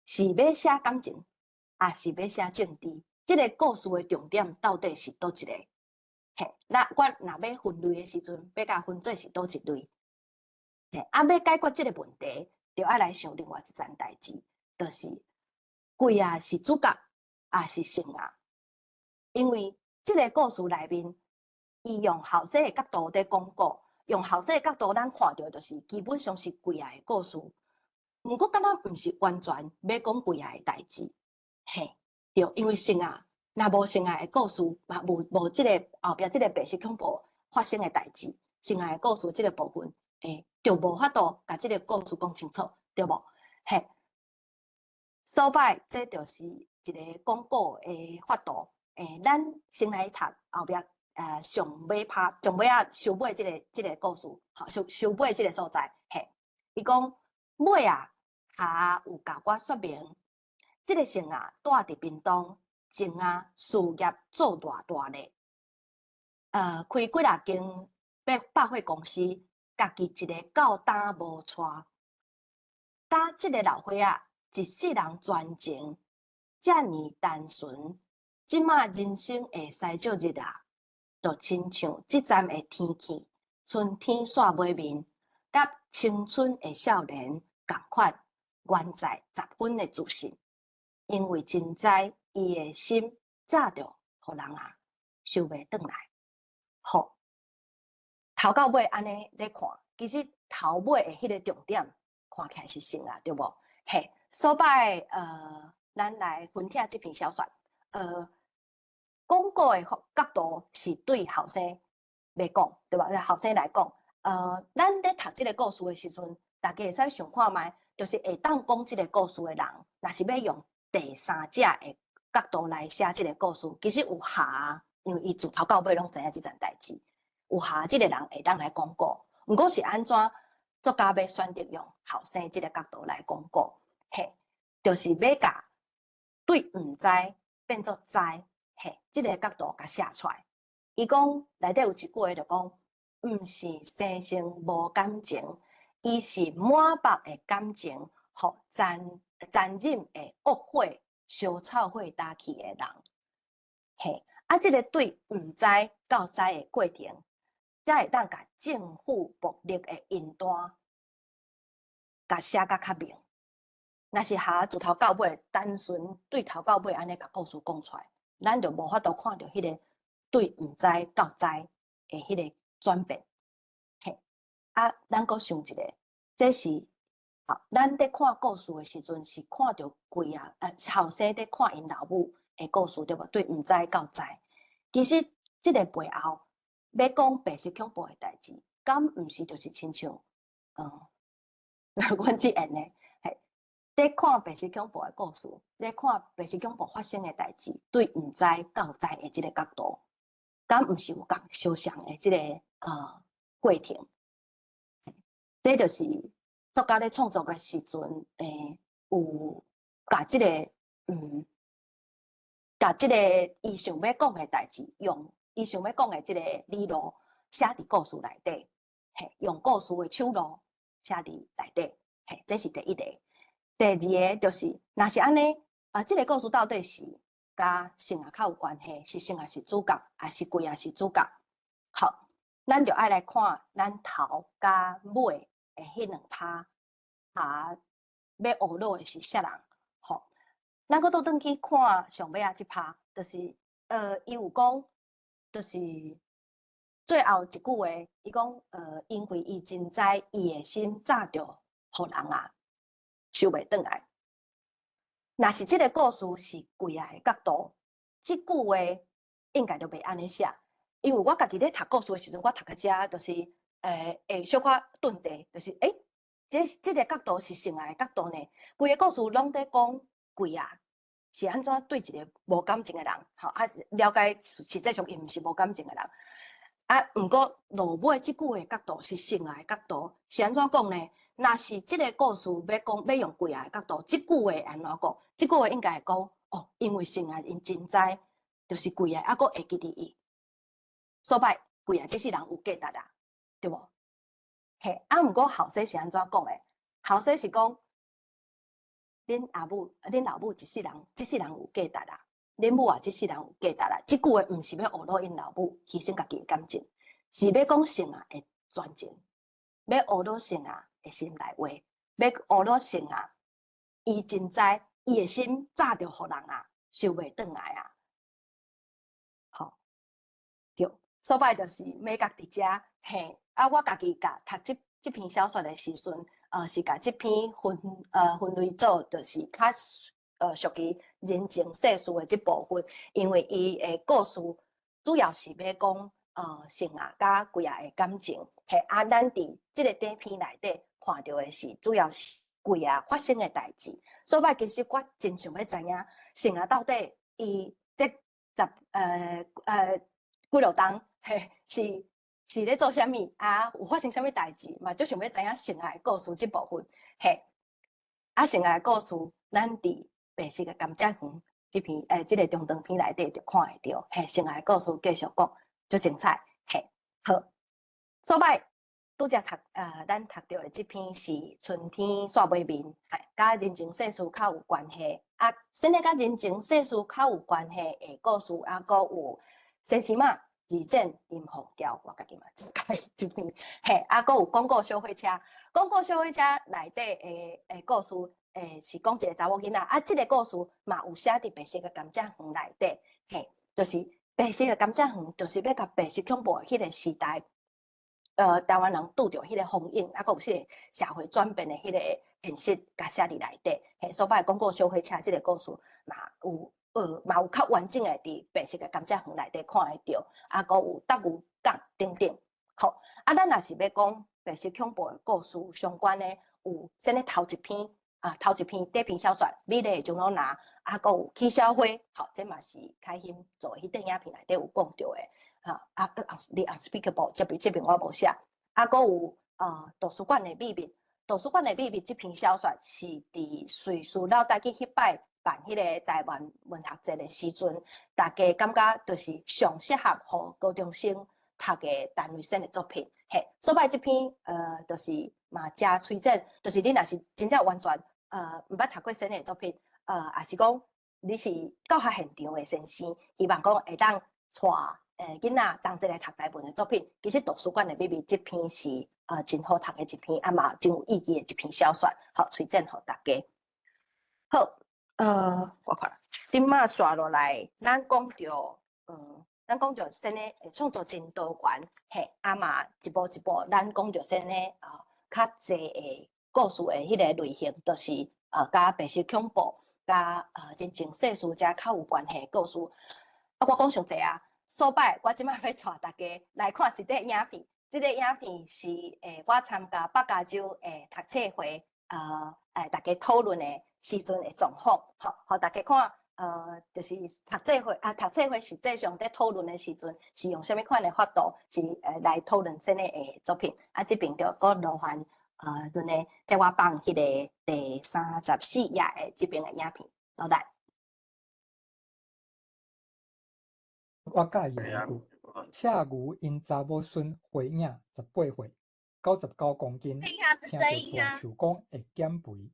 是欲寫感情，抑是欲寫政治？這個故事的重點到底是佗一個？嘿，那我若欲分類的時陣，欲共分做是佗一類？嘿，啊，欲解決這個問題，就愛來想另外一層代誌，就是鬼仔是主角，抑是生仔？因為這個故事內面，伊用後生的角度佇講故，用後生的角度，咱看著就是基本上是鬼仔的故事。毋過，敢若毋是完全欲講鬼仔的代誌，嘿，對，因為生仔若無生仔的故事，嘛無無這個後壁這個白色恐怖發生的代誌，生仔的故事這個部分，就無法度共這個故事講清楚，對無？嘿，所擺這就是一個講故的法度。咱先來讀後壁，上尾拍，上尾仔收尾這個故事，吼，收收尾這個所在，嘿，伊講尾仔，下有共我說明，這個生仔住佇屏東，前啊事業做偌大咧，開幾若間百貨公司，家己一个到今無娶。今這个老伙仔一世人專情，遮爾單純，這馬人生會使少日啊，就親像這站的天氣，春天煞尾面，佮青春的少年仝款，原在十分的自信，因為真知伊的心早就予人啊收袂轉來。好，頭到尾按呢咧看，其實頭尾的彼個重點看起來是生仔，對無？嘿，所擺咱來分享這篇小說，講故的角度是對後生來講，對吧？後生來講，咱咧讀這个故事的時陣，大家會使想看覓，就是會當講這个故事的人，若是欲用第三者的角度來寫這个故事，其實有下，因為伊自頭到尾攏知影這層代誌，有下這个人會當來講故。毋過是按怎作家欲選擇用後生這个角度來講故，嘿，就是欲共對毋知變做知，嘿，這个角度共寫出來。伊講內底有一句話就講，毋是生性無感情，伊是滿腹的感情，予殘殘忍的惡火燒臭火焦去的人。嘿，啊，這个對毋知到知的過程，才會當共政府暴力的淫單，共寫甲較明。若是下自頭到尾單純對頭到尾按呢共故事講出來，咱就無法度看著彼个對毋知到知的彼个轉變。嘿，啊，咱閣想一下，這是好，咱佇看故事的時陣是看著鬼仔，後生佇看𪜶老母的故事，對無？對毋知到知，其實這个背後欲講白色恐怖的代誌，敢毋是就是親像，阮這樣的，嘿，佇看白色恐怖的故事，佇看白色恐怖發生的代誌，對毋知到知的這个角度，敢毋是有仝相像的這个過程？這就是作家咧創作的時陣，有共這个，共這个伊想欲講的代誌，用伊想欲講的這个理路寫佇故事內底，嘿，用故事的手路寫佇內底，嘿，這是第一個。第二个就是，若是按呢，啊，這个故事到底是佮生仔較有關係，是生仔是主角，抑是鬼仔是主角？好，咱就愛來看咱頭佮尾的彼兩拍，啊，欲學落的是啥人？吼，咱閣倒轉去看上尾仔這拍，就是伊有講，就是最後一句話，伊講，因為伊真知伊的心早就予人啊收袂轉來。若是這個故事是櫃仔的角度，這句話應該就袂按呢寫，因為我家己咧讀故事的時陣，我讀到遮就是，會小可頓地，就是，這個角度是性愛的角度呢？規个故事攏佇講櫃仔是按怎對一個無感情的人，吼，啊了解實際上伊毋是無感情的人。啊，毋過落尾這句話角度是性愛的角度，是按怎講呢？若是這個故事欲講欲用櫃仔的角度，這句話按怎講？這句話應該會講，哦，因為性愛𪜶真知，就是櫃仔，猶閣會記得伊，所以櫃仔這世人有價值啊，對無？嘿，啊，毋過後生是按怎講的？後生是講，恁阿母、恁老母一世人，這世人有價值啊，恁母啊，這世人有價值啊。這句話毋是欲呵咾𪜶老母犧牲家己的感情，是欲講性愛的專情，欲呵咾性愛的心內話，欲呵咾性愛，伊真知，伊的心早就予人啊收袂轉來啊。吼，對，所以就是美角佇遮，嘿，啊，我家己共讀這篇小說的時陣，是共這篇分類做，就是較屬於人情世事的這部分，因為伊的故事主要是欲講性愛佮櫃仔的感情，嘿，啊，咱佇這个短篇內底看著的是主要是櫃仔發生的代誌，所以其實我真想欲知影性愛到底伊這十幾落冬，嘿，是咧做啥物啊？有發生啥物代誌嘛？足想欲知影性愛故事這部分，嘿，啊，性愛故事，咱佇白色的甘蔗園這篇這个中長篇內底就看會著，嘿，性愛故事繼續講，足精彩，嘿，好，所以拄才讀咱讀著的這篇是春天煞尾面，嘿，佮人情世事較有關係，啊，先咧佮人情世事較有關係的故事，啊，閣有先生媽。二戰林鳳調，我家己嘛真佮意這篇，嘿，啊，閣有廣告小火車，廣告小火車內底的故事，是講一个查某囡仔，啊，這个故事嘛有寫佇白色的甘蔗園內底，嘿，就是白色的甘蔗園，就是欲共白色恐怖的彼个時代，台灣人拄著彼个風影，啊，閣有彼个社會轉變的彼个現實，共寫佇內底，嘿，所以廣告小火車這个故事嘛有。嘛有較完整的佇白色的甘蔗園內底看會著，啊，閣有鬥牛港等等。好，啊，咱若是欲講白色恐怖的故事相關的，有先咧頭一篇啊，頭一篇短篇小說《美麗的鐘樓拿》，啊，閣有起痟花，好，這嘛是開心做的彼短影片內底有講著的，哈，啊，The Unspeakable 這邊我無寫，啊，閣有圖書館的秘密，圖書館的秘密這篇小說是佇瑞士老大去彼擺辦彼個台灣文學節的時陣，大家感覺就是上適合予高中生讀的陳雷仙的作品，嘿，所以這篇就是嘛誠推薦，就是你若是真正完全毋捌讀過仙的作品，抑是講你是教學現場的先生，希望講會當帶囡仔同齊來讀台文的作品，其實圖書館的秘密這篇是真好讀的一篇，啊嘛真有意義的一篇小說，好推薦予大家。好。我看，這馬紲落來，咱講著先咧創作真多元，嘿，啊嘛一步一步，咱講著先咧啊，較濟的故事的彼个類型，就是佮白色恐怖、佮人情世事遮較有關係的故事。啊，我講傷濟啊，所擺我這馬欲帶大家來看一塊影片，這个影片是我參加北加州的讀冊會，大家討論的時陣的狀況，吼，予大家看，就是讀冊會實際上佇討論的時陣，是用啥物款的法度，是來討論啥物的作品。啊，這邊就閣勞煩，陣呢替我放彼个第34頁的這邊的影片，老大。我佮意的一句：赤牛𪜶查某孫花影18歲，99公斤，聽著大樹講會減肥。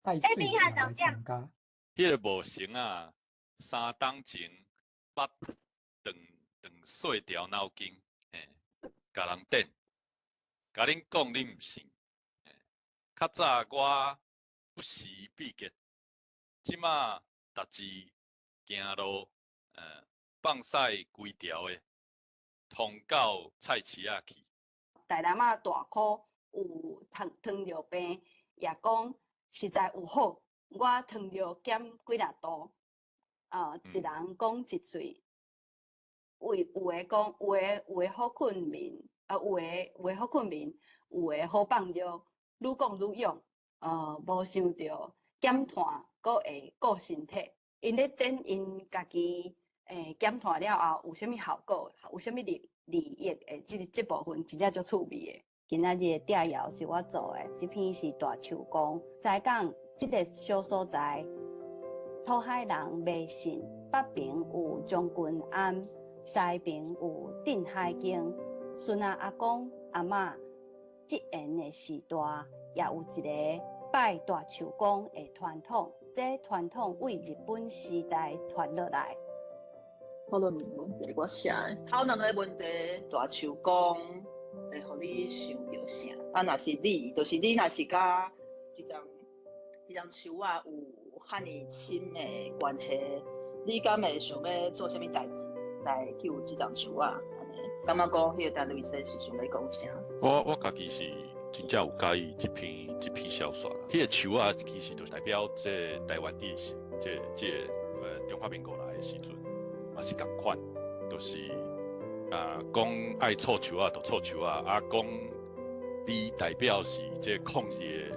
愛媠嘛來參加。彼个無成啊，3冬前捌斷斷細條腦筋，嘿，共人電，共恁講恁毋信。較早我不時秘結，這馬逐字行路，放屎規條的，通到菜市仔去。大南仔大箍有糖尿病，也講實在有好。我糖尿減幾若度，一人講一喙，有有的講有的好睏眠，啊，有的好睏眠，有的好放尿，愈講愈勇，無想著減碳，閣會顧身體。𪜶咧等𪜶家己減碳了後有啥物效果，有啥物利益的這部分真正足趣味的。今仔日的摘要是我做的，這篇是大樹公西港這个小所在，土海人迷信，北爿有將軍庵，西爿有鎮海宮。孫仔阿公阿嬤這緣的時代，也有一个拜大樹公的傳統。這傳統為日本時代傳落來。討論問題我寫的，頭兩個問題，大樹公會予你想著啥？啊，若是你，就是你若是佮這叢樹仔有遐爾深的關係，你敢會想欲做啥物代誌來救這叢樹仔？按呢，感覺講彼個陳雷先是想欲講啥？我家己是真正有佮意這篇小說啦。彼個樹仔其實就代表這台灣意識，這中華民國來的時陣嘛是仝款，就是啊講愛錯樹仔就錯樹仔，啊講你代表是這抗日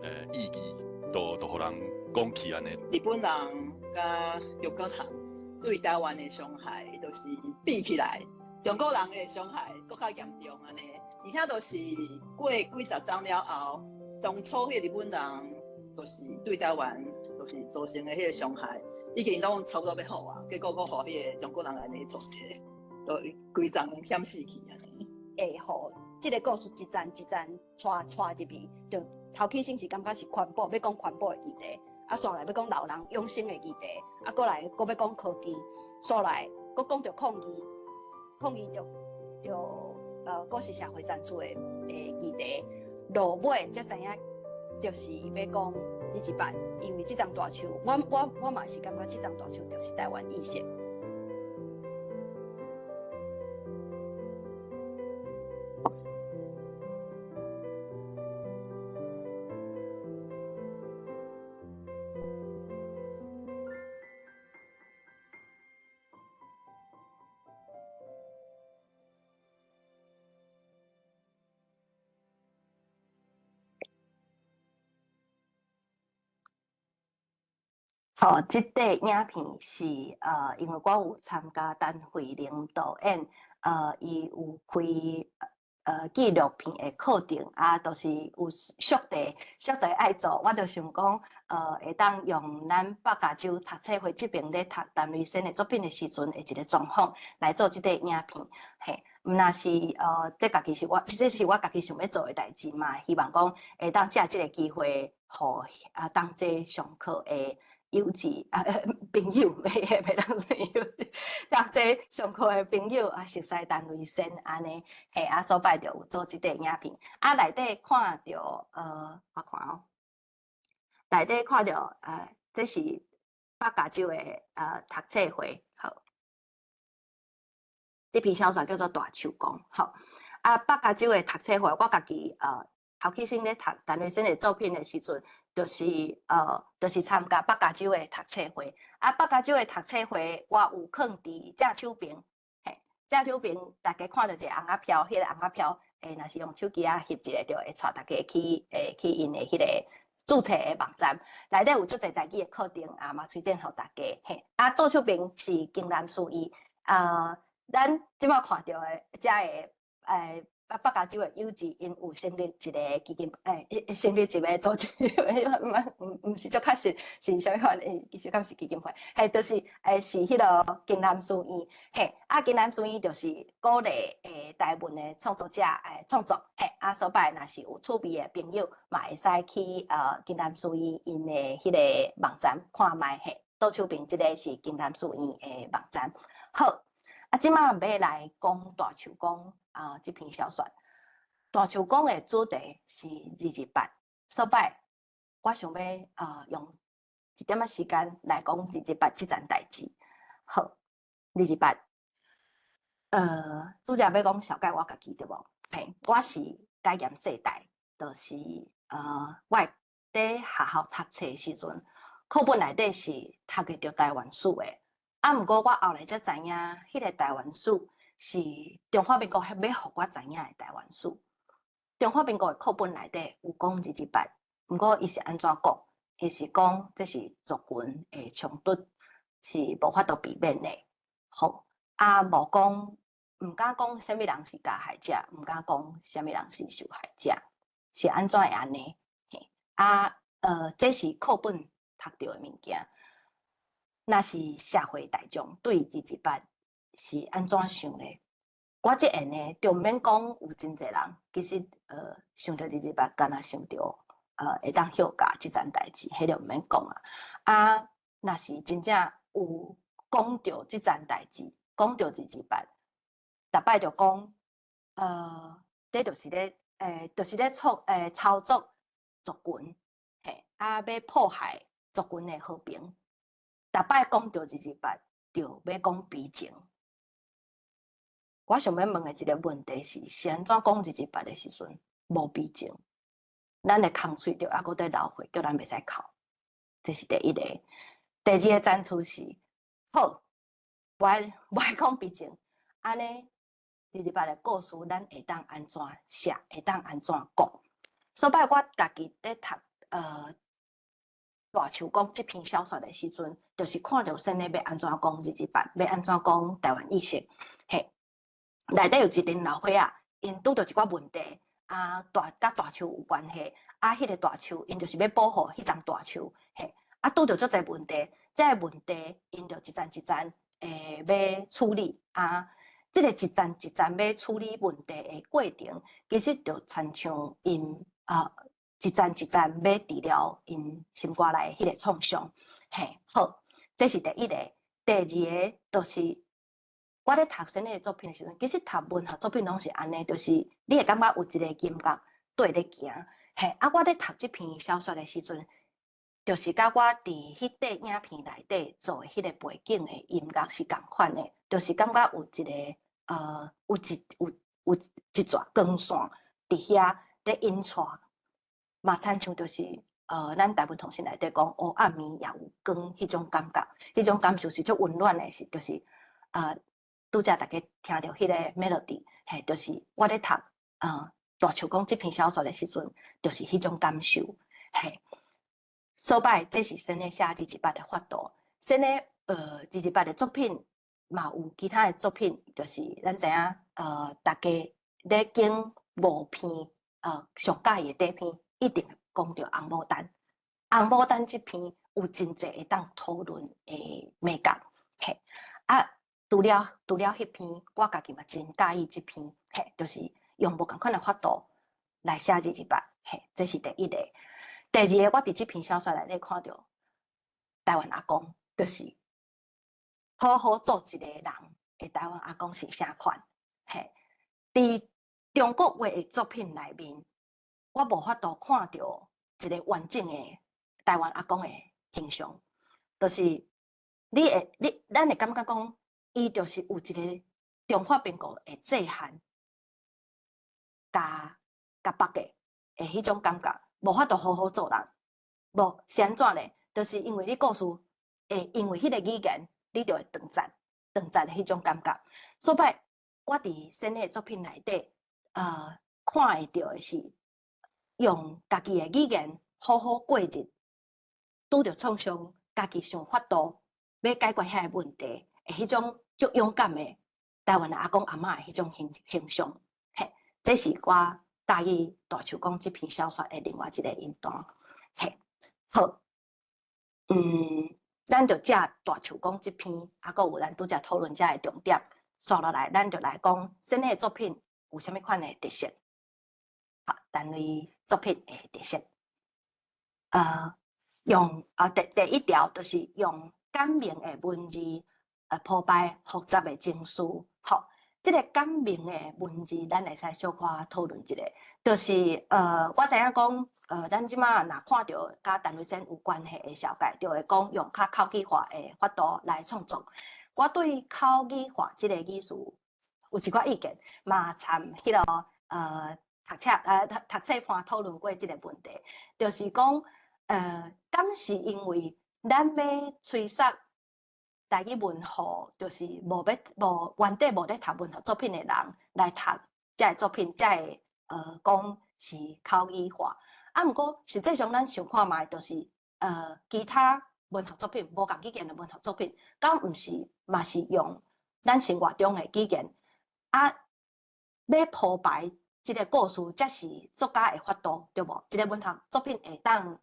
的意義，都予人講起按呢。日本人佮中國人對台灣的傷害，就是比起來，中國人的傷害閣較嚴重按呢。而且就是過幾十冬了後，當初彼個日本人就是對台灣就是造成的彼個傷害，已經攏差不多欲好啊，結果閣予彼個中國人按呢做一個，就規叢險死去按呢。會予這个故事一層一層帶入去，就頭起先是感覺是環保，欲講環保的議題，啊，煞來欲講老人養生的議題，啊，過來閣欲講科技，煞來閣講著抗議，抗議著閣是社會贊助的議題，落尾才知影，就是欲講228，因為這叢大樹，我嘛是感覺這叢大樹就是台灣意識。好，這塊影片是因為我有參加陳慧玲導演，伊有開紀錄片的課程，啊，就是有速遞愛做，我就想講，會當用咱北加州讀冊會這爿咧讀陳雷先的作品的時陣，的一个狀況來做這塊影片，嘿，毋若是這家己是我，這是我家己想欲做的代誌嘛，希望講會當藉這个機會，予啊當這上課的友誼啊，朋友，袂當說友誼，當這上課的朋友啊，熟似陳雷先按呢，嘿，啊，所擺就有做這塊影片，啊，內底看著，我看哦，內底看著，這是北加州的讀冊會，好，這篇小說叫做《大樹公》，好，啊，北加州的讀冊會，我家己頭起先咧讀陳雷先的作品的時陣，就是參加北加州的讀冊會。啊，北加州的讀冊會，我有囥佇正手爿，嘿，正手爿大家看著一个紅仔飄，彼个紅仔飄，若是用手機仔翕一个，就會帶大家去𪜶的彼个註冊的網站，內底有足濟台語的課程，啊嘛推薦予大家。嘿，啊，左手爿是京南書院，咱這擺看著的遮个，啊，北加州的友誼，𪜶有成立一个基金，成立一个組織，毋是足確實是啥物款，其實敢是基金會，嘿，就是，是彼个京南書院，嘿，啊，京南書院就是鼓勵台文的創作者創作，嘿，啊，所擺若是有趣味的朋友，嘛會使去京南書院𪜶的彼个網站看覓，嘿，左手爿這个是京南書院的網站。好，啊，這擺欲來講大樹公。啊，這篇小說《大樹公》的主題是228，所擺我想欲用一點仔時間來講228這層代誌。好， 228，拄才欲講紹介我家己對無？嘿，我是解嚴世代，就是我佇學校讀冊時陣，課本內底是讀會著台灣史的。啊，毋過我後來才知影，彼個台灣史是中華民國欲予我知影的台灣史。中華民國的課本內底有講二二八，毋過伊是按怎講？伊是講這是族群的衝突，是無法度避免的。好，啊，無講，毋敢講啥物人是加害者，毋敢講啥物人是受害者，是按怎會按呢？啊，這是課本讀著的物件。若是社會大眾對二二八是按怎想咧？我這樣呢，就毋免講有真濟人，其實想著二二八，敢若想著會當休假這層代誌，彼就毋免講啊。啊，若是真正有講著這層代誌，講著二二八，逐擺就講，這就是咧，就是咧操作族群，嘿，啊，欲破壞族群的和平。逐擺講著二二八，就欲講悲情。我想欲問的一個問題是：是按怎講二二八的時陣無悲情？咱的空喙就猶閣佇流血，叫咱袂使哭。這是第一個。第二個層次是，好，無愛講悲情，按呢二二八的故事，咱會當按怎寫？會當按怎講？所擺我家己佇讀大樹公這篇小說的時陣，就是看著先咧欲按怎講二二八，欲按怎講台灣意識，嘿，內底有一陣老歲仔，𪜶拄著一寡問題，啊，大佮大樹有關係，啊，彼個大樹𪜶就是欲保護彼叢大樹，嘿，啊，拄著足濟問題，這個問題𪜶就一層一層欲處理，啊，這個一層一層欲處理問題的過程，其實就親像𪜶啊，一層一層欲治療𪜶心肝內彼個創傷，嘿，好，這是第一個。第二個就是我咧讀先的作品的時陣，其實讀文學作品攏是按呢，就是你會感覺有一個音樂綴咧行，嘿，啊，我咧讀這篇小說的時陣，就是佮我佇彼塊影片內底做的彼個背景的音樂是仝款的，就是感覺有一個有一有有一逝光線佇遐咧引帶。嘛，親像就是，咱台文通信內底講，黑暗暝也有光，彼種感覺，彼種感受是足溫暖的，是就是，拄才逐家聽著彼個 melody，嘿，就是我咧讀，大樹公這篇小說的時陣，就是彼種感受，嘿。所擺，這是先咧寫二二八的法度，先咧，二二八的作品嘛有其他的作品，就是咱知影，逐家咧揀五篇，上佮意的短篇。一定講著紅牡丹，紅牡丹這篇有真濟會當討論的眉角，嘿，啊，除了彼篇，我家己嘛真佮意這篇，嘿，就是用無仝款的法度來寫二二八，嘿，這是第一個。第二個，我佇這篇小說內底看著台灣阿公，就是好好做一個人的台灣阿公是啥款，嘿，佇中國話的作品內面，我無法度看著一個完整的台灣阿公的形象，就是你會你咱會感覺講，伊就是有一個中華民國的制限，共共縛的的彼種感覺，無法度好好做人。無是按怎咧？就是因為你故事會因為彼個語言，你就會斷節斷節的彼種感覺。所擺我佇先的作品內底，看會著的是，用家己的語言好好過日，拄著創傷，家己想法度欲解決遐个問題的彼種足勇敢的台灣的阿公阿嬤的彼種形象，嘿，這是我佮意大樹公這篇小說的另外一個音段，嘿，好，咱就藉大樹公這篇，啊，閣有咱拄才討論遮的重點，紲落來，咱就來講先的作品有啥物款的特色。好，單位作品的特色，用啊第一條就是用簡明的文字，鋪排複雜的情緒。好，這這个簡明的文字，咱會使小可討論一下。就是我知影講，咱這馬若看著佮陳雷仙有關係的紹介，就會講用較口語化的法度來創作。我對口語化這個意思有一寡意見，嘛參彼个讀冊盤討論過這個問題，就是講，敢是因為咱欲催促台語文學，就是無欲無原底無咧讀文學作品的人來讀這个作品，才會講是口語化。啊，毋過實際上咱想看覓，就是其他文學作品，無仝語言的文學作品，敢毋是嘛是用咱生活中的語言啊，欲鋪排這个故事，才是作家的法度，對無？一个文學作品會當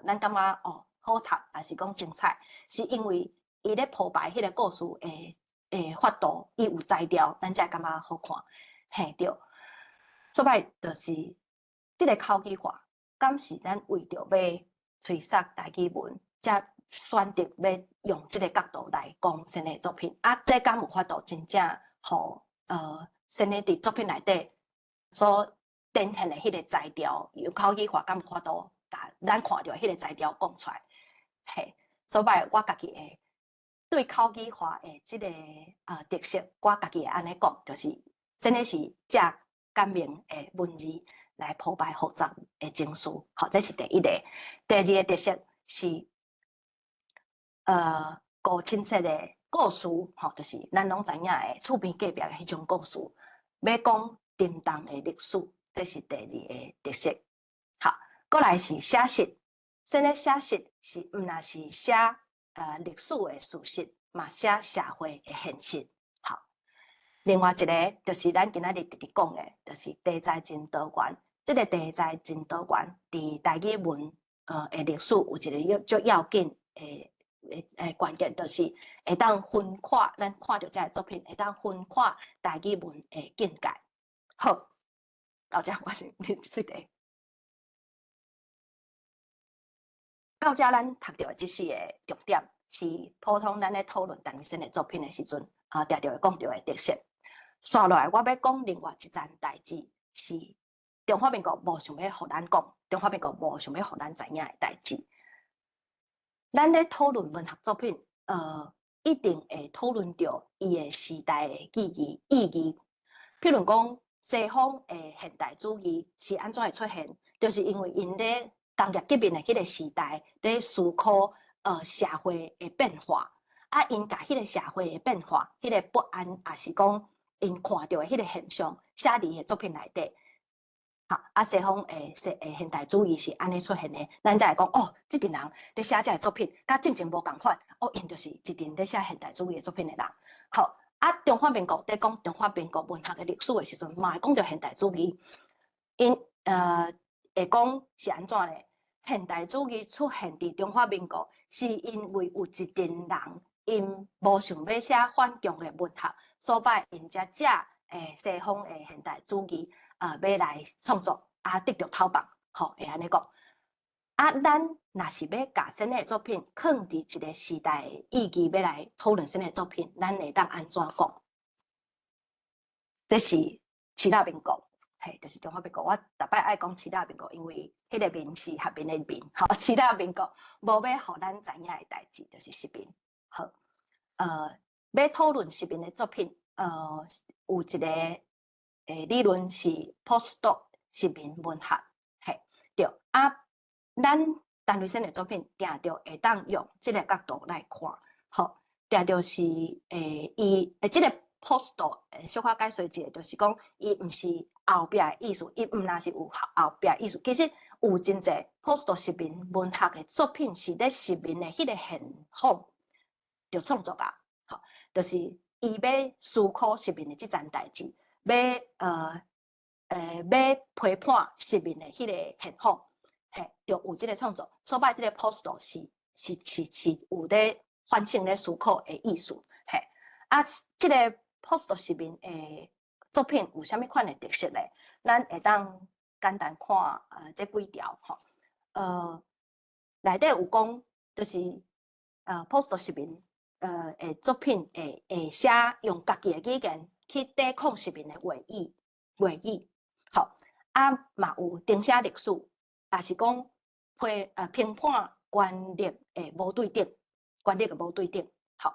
咱感覺哦好讀，抑是講精彩，是因為伊咧鋪排彼个故事的法度，伊有才調，咱才會感覺好看，嘿對。所以就是這个口語化，敢是咱為著欲催促台語文，才選擇欲用這个角度來講先的作品？啊，這敢有法度真正予先的佇作品內底所展現的彼个才調，用口語化敢有法度共咱看著彼个才調講出來？嘿，所以我家己會對口語化的這个特色，我家己會按呢講，就是真的是藉簡明的文字來鋪排複雜的情緒，好，這是第一個。第二个特色是高親切的故事，吼，就是咱攏知影的厝邊隔壁的彼種故事，欲講沉重的歷史，這是第二个特色。好，過來是寫實，先咧寫實是毋若是寫歷史的事實，嘛寫社會的現實。好，另外一个就是咱今仔日直直講的，就是題材真多元。這个題材真多元，佇台語文的歷史有一个足要緊的關鍵，就是會當分看咱看著這个作品，會當分看台語文的境界。好，到遮我先喙茶。到遮咱讀著的這四个重點，是普通咱咧討論陳雷仙的作品的時陣，啊，定定會講著的特色。紲落來，我欲講另外一層代誌，是中華民國無想欲予咱講，中華民國無想欲予咱知影的代誌。咱咧討論文學作品，一定會討論著伊的時代的意義。譬如講，西方的現代主義是按怎會出現？就是因為𪜶咧工業革命的彼个時代，咧思考社會的變化，啊，𪜶共彼个社會的變化，彼个不安，抑是講𪜶看著的彼个現象，寫佇伊的作品內底。好，啊，西方的現代主義是按呢出現的，咱才會講哦，這陣人咧寫這个作品，佮進前無仝款，哦，𪜶就是一陣咧寫現代主義的作品的人。好，啊，中華民國佇講中華民國文學的歷史的時陣，嘛會講著現代主義，𪜶會講是按怎咧？現代主義出現佇中華民國，是因為有一陣人，𪜶無想欲寫反共的文學，所以𪜶才借西方的現代主義，欲來創作，啊，得著頭夢，吼，會按呢講。啊，咱若是欲共先的作品囥佇一个時代的意義，欲來討論先的作品，咱會當按怎講？這是揤仔民國，嘿，就是中華民國。我逐擺愛講揤仔民國，因為彼个民是合民的民，吼，揤仔民國無欲予咱知影的代誌，就是殖民。好，欲討論殖民的作品，有一个理論是 post 殖民文學，嘿，對啊，咱陳雷仙的作品，定著會當用這个角度來看，好，定著是伊這个 post 小可解說一下，就是講伊毋是後壁的意思，伊毋若是有後壁意思，其實有真濟 post 殖民文學的作品是咧殖民的彼个現況著創作啊，好，就是伊欲思考殖民的這層代誌。欲批判殖民的彼个現況，嘿，就有這个創作。所以這个 post 是有咧反省咧思考的意思，嘿。啊，這个 post 殖民的作品有啥物款的特色咧？咱會當簡單看這幾條吼，內底有講，就是post 殖民的作品會寫用家己的語言。去抵抗殖民的話語，話語，吼，啊嘛有重寫歷史，也是講批評判權力的無對等，權力的無對等，吼，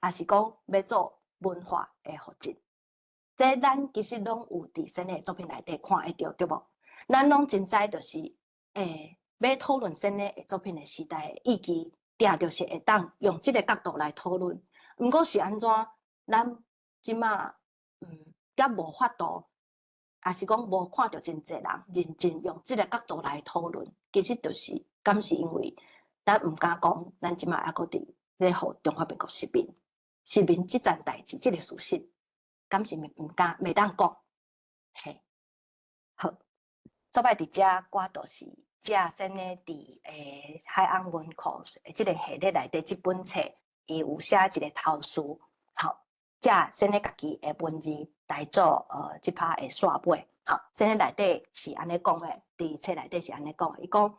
也是講欲做文化的復振。這咱其實攏有佇先的作品內底看會著，對無？咱攏真知就是，欲討論先的作品的時代的意義，定就是會當用這個角度來討論。毋過是按怎，咱這馬猶無法度，也是講無看著真濟人認真用這個角度來討論。其實就是，敢是因為咱毋敢講，咱這馬猶閣佇咧予中華民國殖民，殖民這件代誌，這個事實，敢是毋敢袂當講。嘿，好，所擺佇遮，我就是遮先咧佇海岸文庫這個系列內底這本冊，伊有寫一個頭序，好，遮先咧家己的文字來做這拍的煞尾，好，先咧內底是按呢講的，佇冊內底是按呢講的，伊講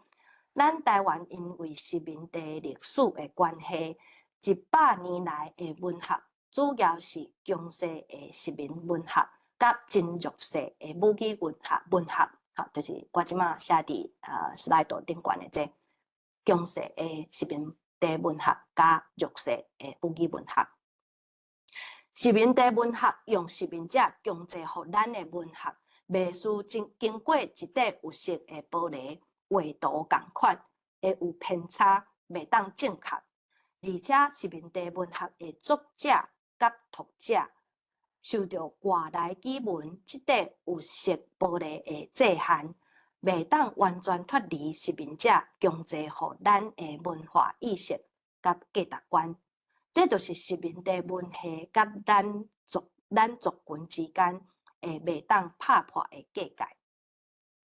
咱台灣因為殖民地歷史的關係，100年來的文學主要是強勢的殖民文學，佮真弱勢的母語文學文學，好，就是我這馬寫佇slide 頂懸的這強勢的殖民地文學佮弱勢的母語文學。殖民地文學用殖民者強制予咱的文學，袂輸經經過一塊有色的玻璃畫圖仝款，會有偏差，袂當正確。而且殖民地文學的作者佮讀者受著外來語文這塊有色玻璃的制限，袂當完全脫離殖民者強制予咱的文化意識佮價值觀。這就是殖民地文化佮咱族群之間會袂當拍破的界界。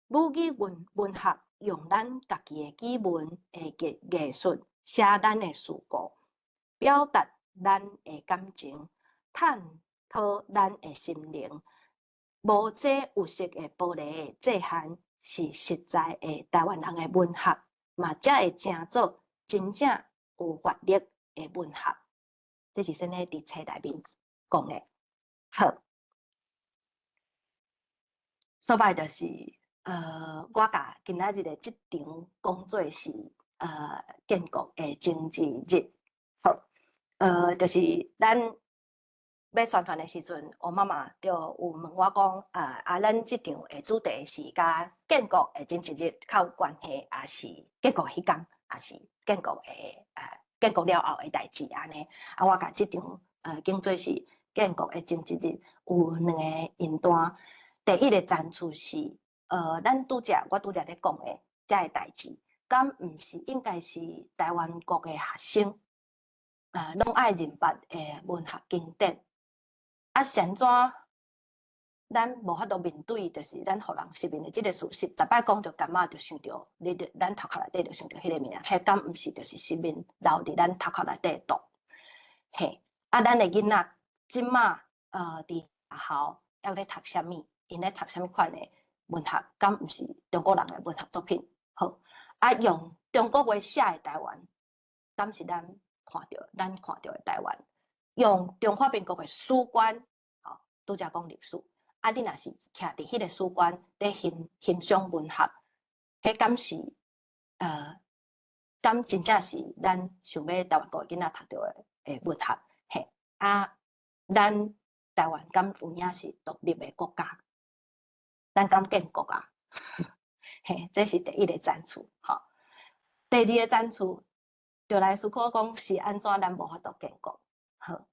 母語文文學用咱家己的語文的藝術寫咱的事故，表達咱的感情，探討咱的心靈。無這有色的玻璃的制限，是實在的台灣人的文學，嘛才會成做真正有活力的文學。這是先咧佇冊內面講的。好，所擺就是，我共今仔日的這場講座是建國的前一日。好，就是咱欲宣傳的時陣，我媽媽就有問我講，啊，咱這場的主題是佮建國的前一日較有關係，抑是建國彼工，抑是建國了後的代誌按呢？啊，我共這場講做是建國的前一日，有兩个片段。第一个層次是，咱拄才我拄才咧講的這个代誌，敢毋是應該是台灣國的學生，攏愛認捌的文學經典？啊，是按怎咱無法度面對，就是咱予人殖民的這个事實。逐擺講著柑仔，就想著你，咱頭殼內底就想著彼个物件，彼敢毋是就是殖民留佇咱頭殼內底的毒？嘿，啊，咱的囡仔這馬佇學校猶咧讀啥物？𪜶咧讀啥物款的文學？敢毋是中國人的文學作品？好，啊，用中國話寫的台灣，敢是咱看著的台灣？用中華民國的史觀，吼，拄才講歷史，啊，你若是徛佇彼个史觀咧欣賞文學，彼敢是敢真正是咱想欲台灣國的囡仔讀著的文學？嘿，啊，咱台灣敢有影是獨立的國家？咱敢建國啊？嘿，這是第一个層次，吼。第二个層次，就來思考講是按怎咱無法度建國。好，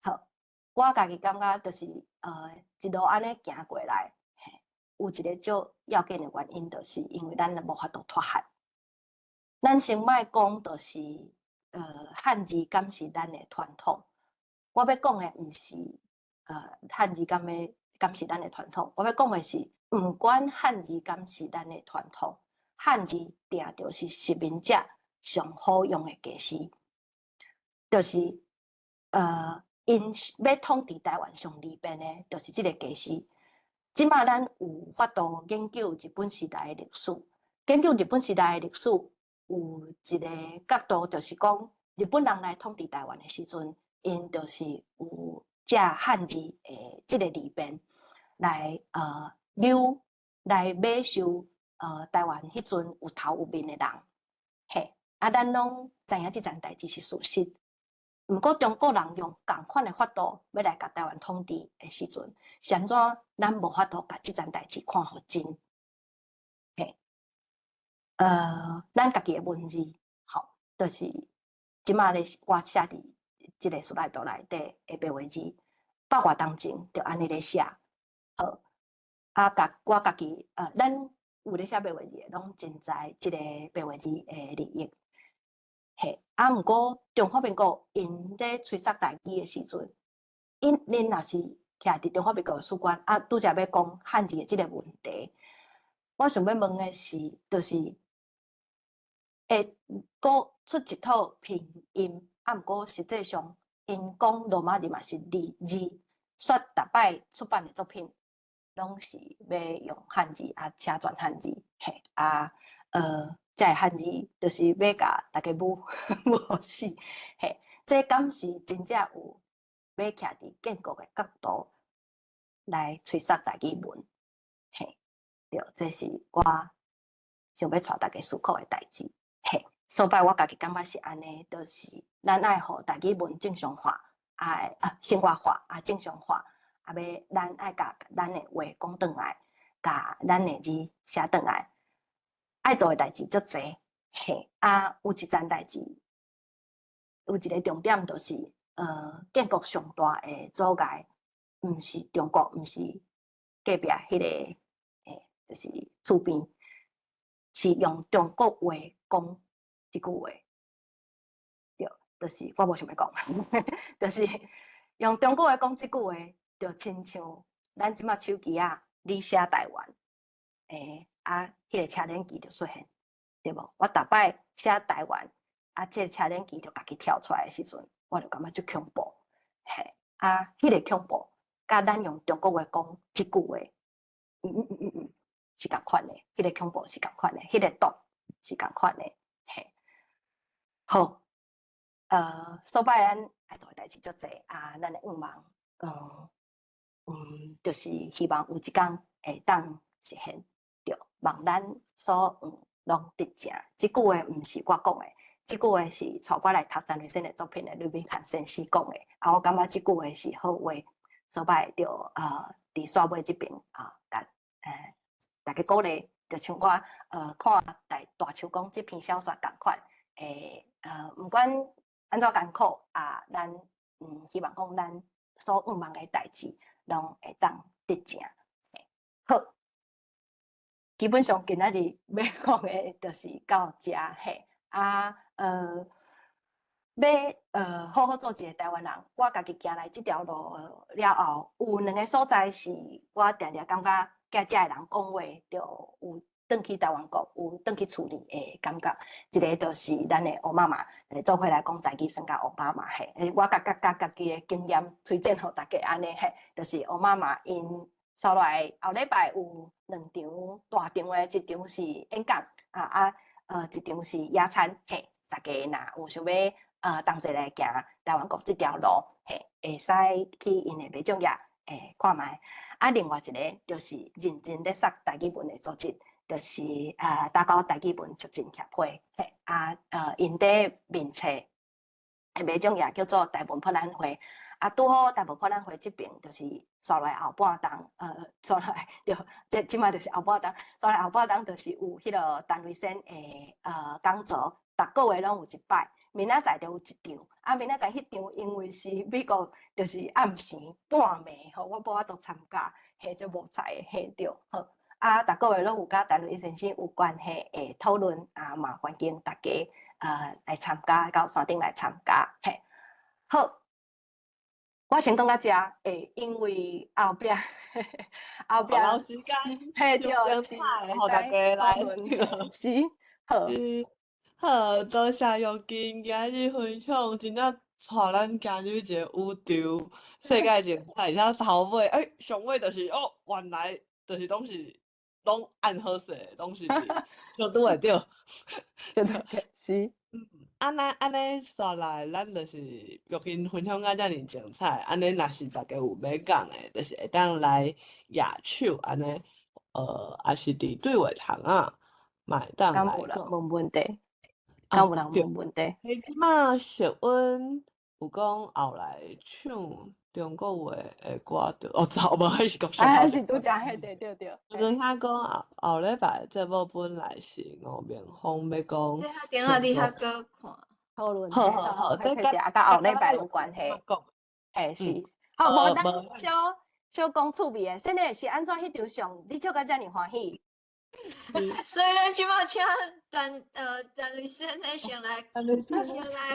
好，我家己感覺就是一路按呢行過來，嘿，有一个足要緊的原因，就是因為咱無法度脫漢。咱先莫講，就是漢字敢是咱的傳統。我欲講的毋是漢字敢是咱的傳統，我欲講的是，毋管漢字敢是咱的傳統，漢字定就是殖民者上好用的家私，就是𪜶欲統治台灣上利便的，就是這个家私。這馬咱有法度研究日本時代的歷史，研究日本時代的歷史，有一个角度，就是講日本人來統治台灣的時陣，𪜶就是有借汉字的這个字變來扭來買受台灣彼陣有頭有面的人，嘿，啊，咱攏知影這層代誌是事實。毋過中國人用仝款的法度欲來共台灣統治的時陣，是按怎咱無法度共這層代誌看予真？嘿，咱家己的文字，吼，就是這馬咧我寫佇這个 slide 內底的白話字，百外冬前就按呢咧寫，好，啊，共我家己，咱有咧寫白話字的，攏真知這个白話字的利益。嘿，啊，毋過中華民國𪜶咧吹殺台語的時陣，𪜶若是徛佇中華民國的史觀，啊，拄才欲講漢字的這个問題，我想欲問的是，就是會閣出一套拼音，啊，毋過實際上𪜶講羅馬字嘛是字字，煞逐擺出版的作品，攏是欲用漢字啊，寫全漢字，嘿，啊，這个漢字就是欲共大家侮侮死，嘿，這敢是真正有欲徛佇建國的角度來吹殺台語文，嘿，對，這是我想欲帶大家思考的代誌，嘿，所擺我家己感覺是按呢，就是咱愛予台語文正常化，愛啊生活化啊正常化，啊欲咱愛共咱的話講轉來，共咱的字寫轉來。愛做的代誌足濟，嘿，啊，有一層代誌，有一个重點就是，建國上大的阻礙，毋是中國，毋是隔壁彼个，就是厝邊，是用中國話講這句話，對，就是我無想欲講，就是用中國話講這句話，就親像咱這馬手機仔，你寫台灣，啊，彼个車輪機就出現，對無？我逐擺寫台灣，啊，這个車輪機就家己跳出來的時陣，我就感覺足恐怖，嘿，啊，彼个恐怖，佮咱用中國話講這句話，是仝款的，彼个恐怖是仝款的，彼个毒是仝款的，嘿，好，所擺咱愛做的代誌足濟啊，咱的願望，就是希望有一工會當實現。望咱所願攏得成。這句話毋是我講的，這句話是帶我來讀陳雷先的作品的呂明翰先生講的。啊，我感覺這句話是好話，所擺就佇煞尾這邊啊，共大家鼓勵，就像我看大大樹公這篇小說仝款，毋管按怎艱苦啊，咱希望講咱所願望的代誌攏會當得成。好。基本上今仔日欲講的，就是到遮嘿啊，欲好好做一个台灣人，我家己行來這條路了後，有兩个所在是我定定感覺佮遮的人講話，就有轉去台灣國，有轉去厝裡的感覺。一个就是咱的歐媽媽，做伙來講台語，算佮歐巴馬嘿。我共佮佮家己的經驗推薦予大家按呢嘿，就是歐媽媽𪜶。煞落來後禮拜有兩場大場的，一場是演講啊啊，一場是野餐，嘿，大家若有想欲同齊來行台灣國這條路，嘿，會使去𪜶的馬掌業看覓。啊，另外一个就是認真咧說台語文的組織，就是打狗台語文促進協會，嘿，啊，𪜶佇面冊的馬掌業叫做台文博覽會。啊，拄好台文博覽會這爿就是煞來後半冬，煞來對，這這馬就是後半冬，煞來後半冬就是有彼个陳雷先的講座，逐個月攏有一擺，明仔載就有一場，啊，明仔載彼場因為是美國，就是暗時半暝，吼，我無法度參加，嘿，足無彩的，嘿，對，好，啊，逐個月攏有佮陳雷先生有關係的討論，啊，嘛歡迎大家來參加，到山頂來參加，嘿，好。我先講到遮，會因為後壁後壁時間，嘿對，予大家來，是，好，好，多謝玉金今日分享，真正帶咱行入一个宇宙，世界精彩，而且頭尾，欸，上尾就是哦，原來就是攏是攏按好勢，攏是就拄會著，真的是。啊，咱按呢煞來，咱就是玉琴分享甲遮爾精彩，按呢若是大家有欲講的，就是會當來舉手按呢，抑是佇對話窗仔，嘛會當來敢有人講。問問題？啊，敢有人對，問問題？彼這馬石溫有講後來唱中國話的歌著，哦，走無，彼是國小啊，頭是拄則彼個，對對。我剛才講後後禮拜的節目本來是吳明峰欲講這較頂下你較閣看。討論，好好好，這這是啊，佮後禮拜有關係。嘿，是。好，無咱小小講趣味的，現在是按怎彼張相，你笑甲遮爾歡喜？所以咱這馬請陳雷先生先來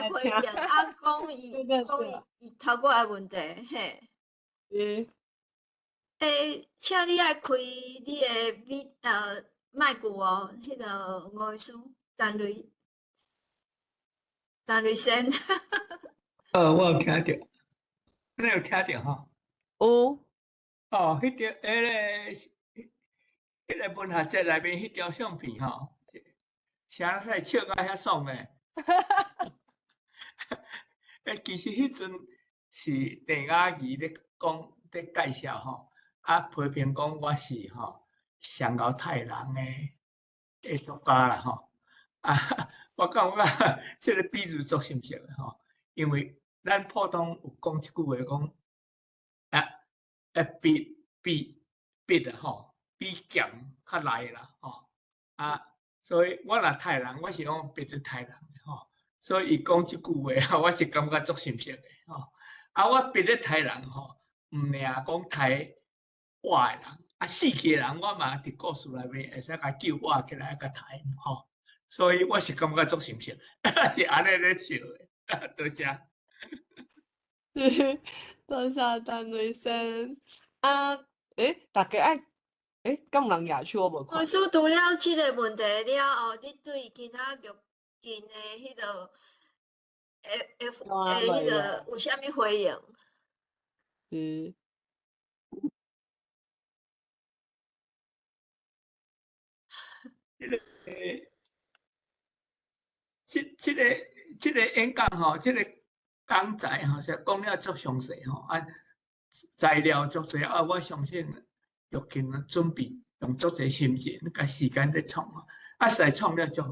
回應，啊，講伊頭過的問題，嘿。欸，請你愛開你的麥克哦，彼個吳醫師陳雷先。我有聽著，你有聽著吼？有。哦，彼張，彼個文學節內面彼張相片吼，啥人笑甲遐爽的？欸，其實彼陣是鄭雅儀咧講咧介紹吼，啊批評講我是吼上𠢕刣人的作家啦吼。啊，我感覺這個比喻足深刻的吼，因為咱普通有講一句話講，筆啊吼，比劍較利啦吼。啊，所以我若刣人，我是用筆咧刣人的吼。所以伊講這句話，我是感覺足深刻的吼。啊，我筆咧刣人吼，毋爾講刣活的人，啊死去的人，我嘛佇故事內面會使共救活起來，共刣吼。所以我是感覺足深刻的，是按呢咧笑的，多謝。多謝陳雷先。啊，欸，大家愛，欸，敢有人舉手我無看。老師除了這個問題了後，你對今仔玉琴的彼個，彼個有啥物回應？是。這個演講吼，這個講材吼，是講了足詳細吼，啊，材料足濟啊，我相信玉琴準備用足濟心情佮時間咧創吼，啊，實在創了足好，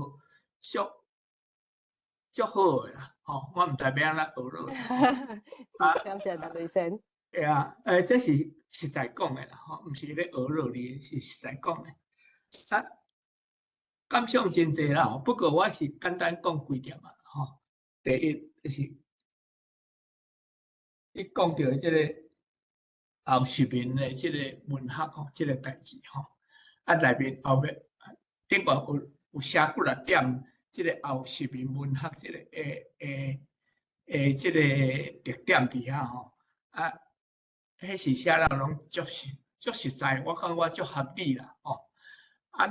足好的啦，吼，我毋知欲按怎學落。啊，感謝陳雷先。對啊，這是實在講的啦，吼，毋是咧學落你，是實在講的。啊，感想真濟啦，不過我是簡單講幾點啊，吼。第一就是你講著這個後殖民的這個文學吼，這個代誌吼，啊內面後面頂懸有寫幾若點，這個後殖民文學這個這個特點佇遐吼，啊，彼是寫了攏足實在，我感覺足合理啦，吼。啊，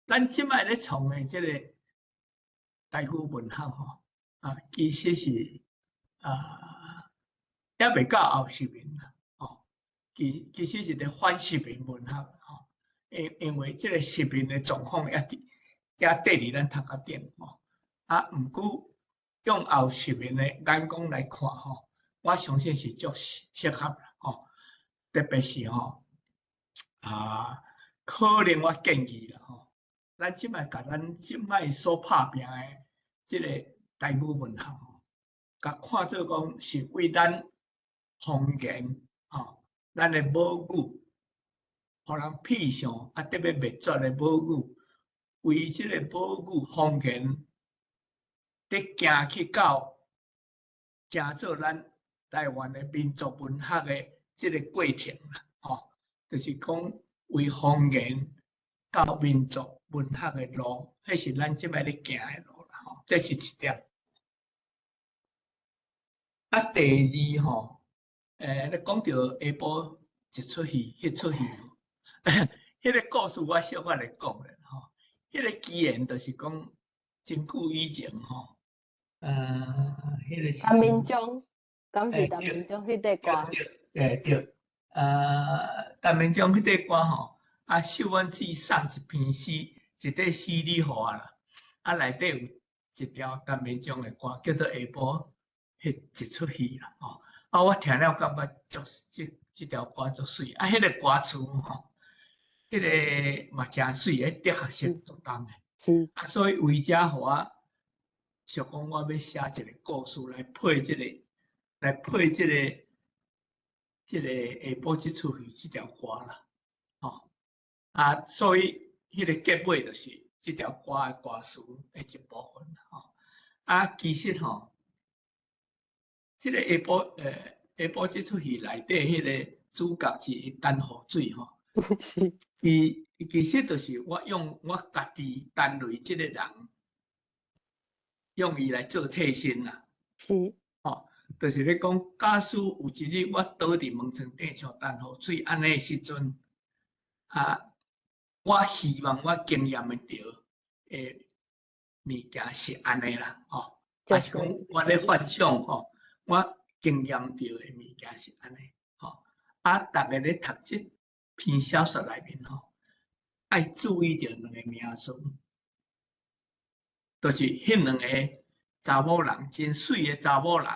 咱這擺咧創的這個台語文學吼，啊，其實是啊，猶未到後殖民啦，吼，其實是咧反殖民文學吼，因為這個殖民的狀況猶佇佇咱頭殼頂吼，啊，毋過用後殖民的眼光來看吼，我相信是足適合啦，吼，特別是吼，啊，可能我建議啦，吼。咱這擺共咱這擺所拍拚的這個台語文學吼，共看做講是為咱方言吼，咱的母語，予人偏向啊，特別滅絕的母語，為這個母語方言，佇行去到成做咱台灣的民族文學的這個過程啦，吼，就是講為方言到民族文學的路，彼是咱這擺咧行的路啦，吼，這是一點。啊，第二吼，咧講著下晡一齣戲，彼齣戲，彼個故事我小可來講咧，吼，彼個機緣就是講真久以前吼，彼個陳明忠，敢是陳明忠彼塊歌？對對，陳明忠彼塊歌吼。啊，秀婉姊送一篇詩，一塊詩你予我啦。啊，內底有一條陳明章的歌，叫做《下晡彼一齣戲》啦，吼。啊，我聽了感覺足這條歌足媠，啊，彼個歌詞吼，彼個嘛誠媠，彼哲學性足重的。啊，所以為遮予我想講，我欲寫一個故事來配這個，來配這個，這個下晡這齣戲這條歌啦，吼。啊，所以彼個結尾就是這條歌的歌詞的一部分，吼。啊，其實吼，這個下晡這齣戲內底彼個主角是陳雨水吼。伊其實就是我用我家己陳雷這個人，用伊來做替身啦。吼，就是咧講，假使有一日我倒佇門床頂像陳雨水按呢的時陣，啊，我希望我經驗會著的物件是按呢啦，吼，抑是講我咧幻想吼，我經驗著的物件是按呢，吼，啊，逐家咧讀這篇小說內面吼，愛注意著兩个名詞，就是彼兩個查某人，真媠的查某人，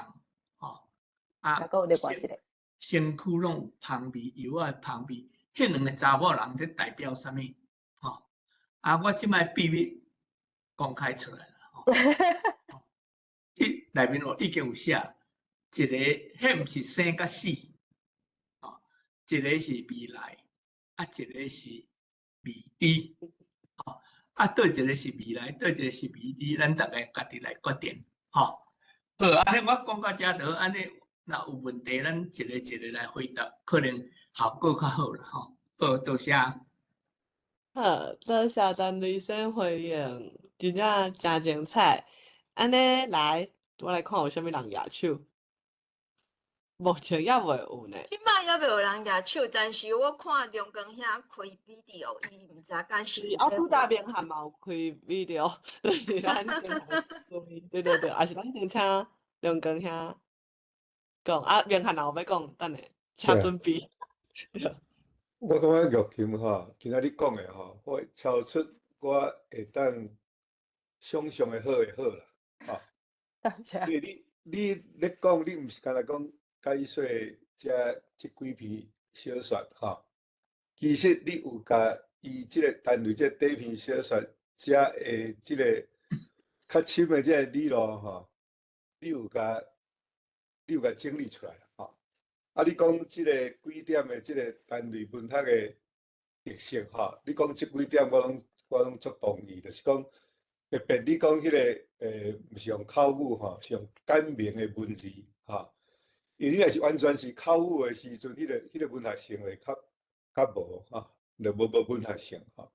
吼，啊，身軀攏有芳味，藥仔的芳味，彼兩个查某人咧代表啥物？吼，啊，我這擺秘密公開出來啦，吼，這內面我已經有寫，一个，彼毋是生佮死，吼，一个是未來，啊，一个是未知，吼，啊，佗一个是未來，佗一个是未知，咱逐家家己來決定，吼。好，按呢我講到遮就好，按呢若有問題，咱一个一個來回答，可能效果較好啦，吼。好，多謝。好，多謝陳雷先回應，真正誠精彩。按呢來，我來看有啥物人舉手。目前猶未有呢。這擺猶未有人舉手，但是我看中光兄開 video，伊毋知敢是。啊，蘇大明還嘛有開 video，就是咱對對對，抑是咱先請中光兄講，啊，明翰若有欲講，等下請準備。我感覺玉琴吼，今仔日講的吼，我超出我會當想象的好的好啦，吼。多謝。因為你咧講，你毋是干焦講解說這幾篇小說吼，其實你有共伊這個單位這個短篇小說遮的這個較深的這個理路吼，你有共整理出來吼。啊，你講這個幾點的這個單位文學的特色吼，你講這幾點我攏足同意，就是講特別你講彼個毋是用口語吼，是用簡明的文字吼。因為你若是完全是口語的時陣，彼個文學性會較無吼，就無文學性吼。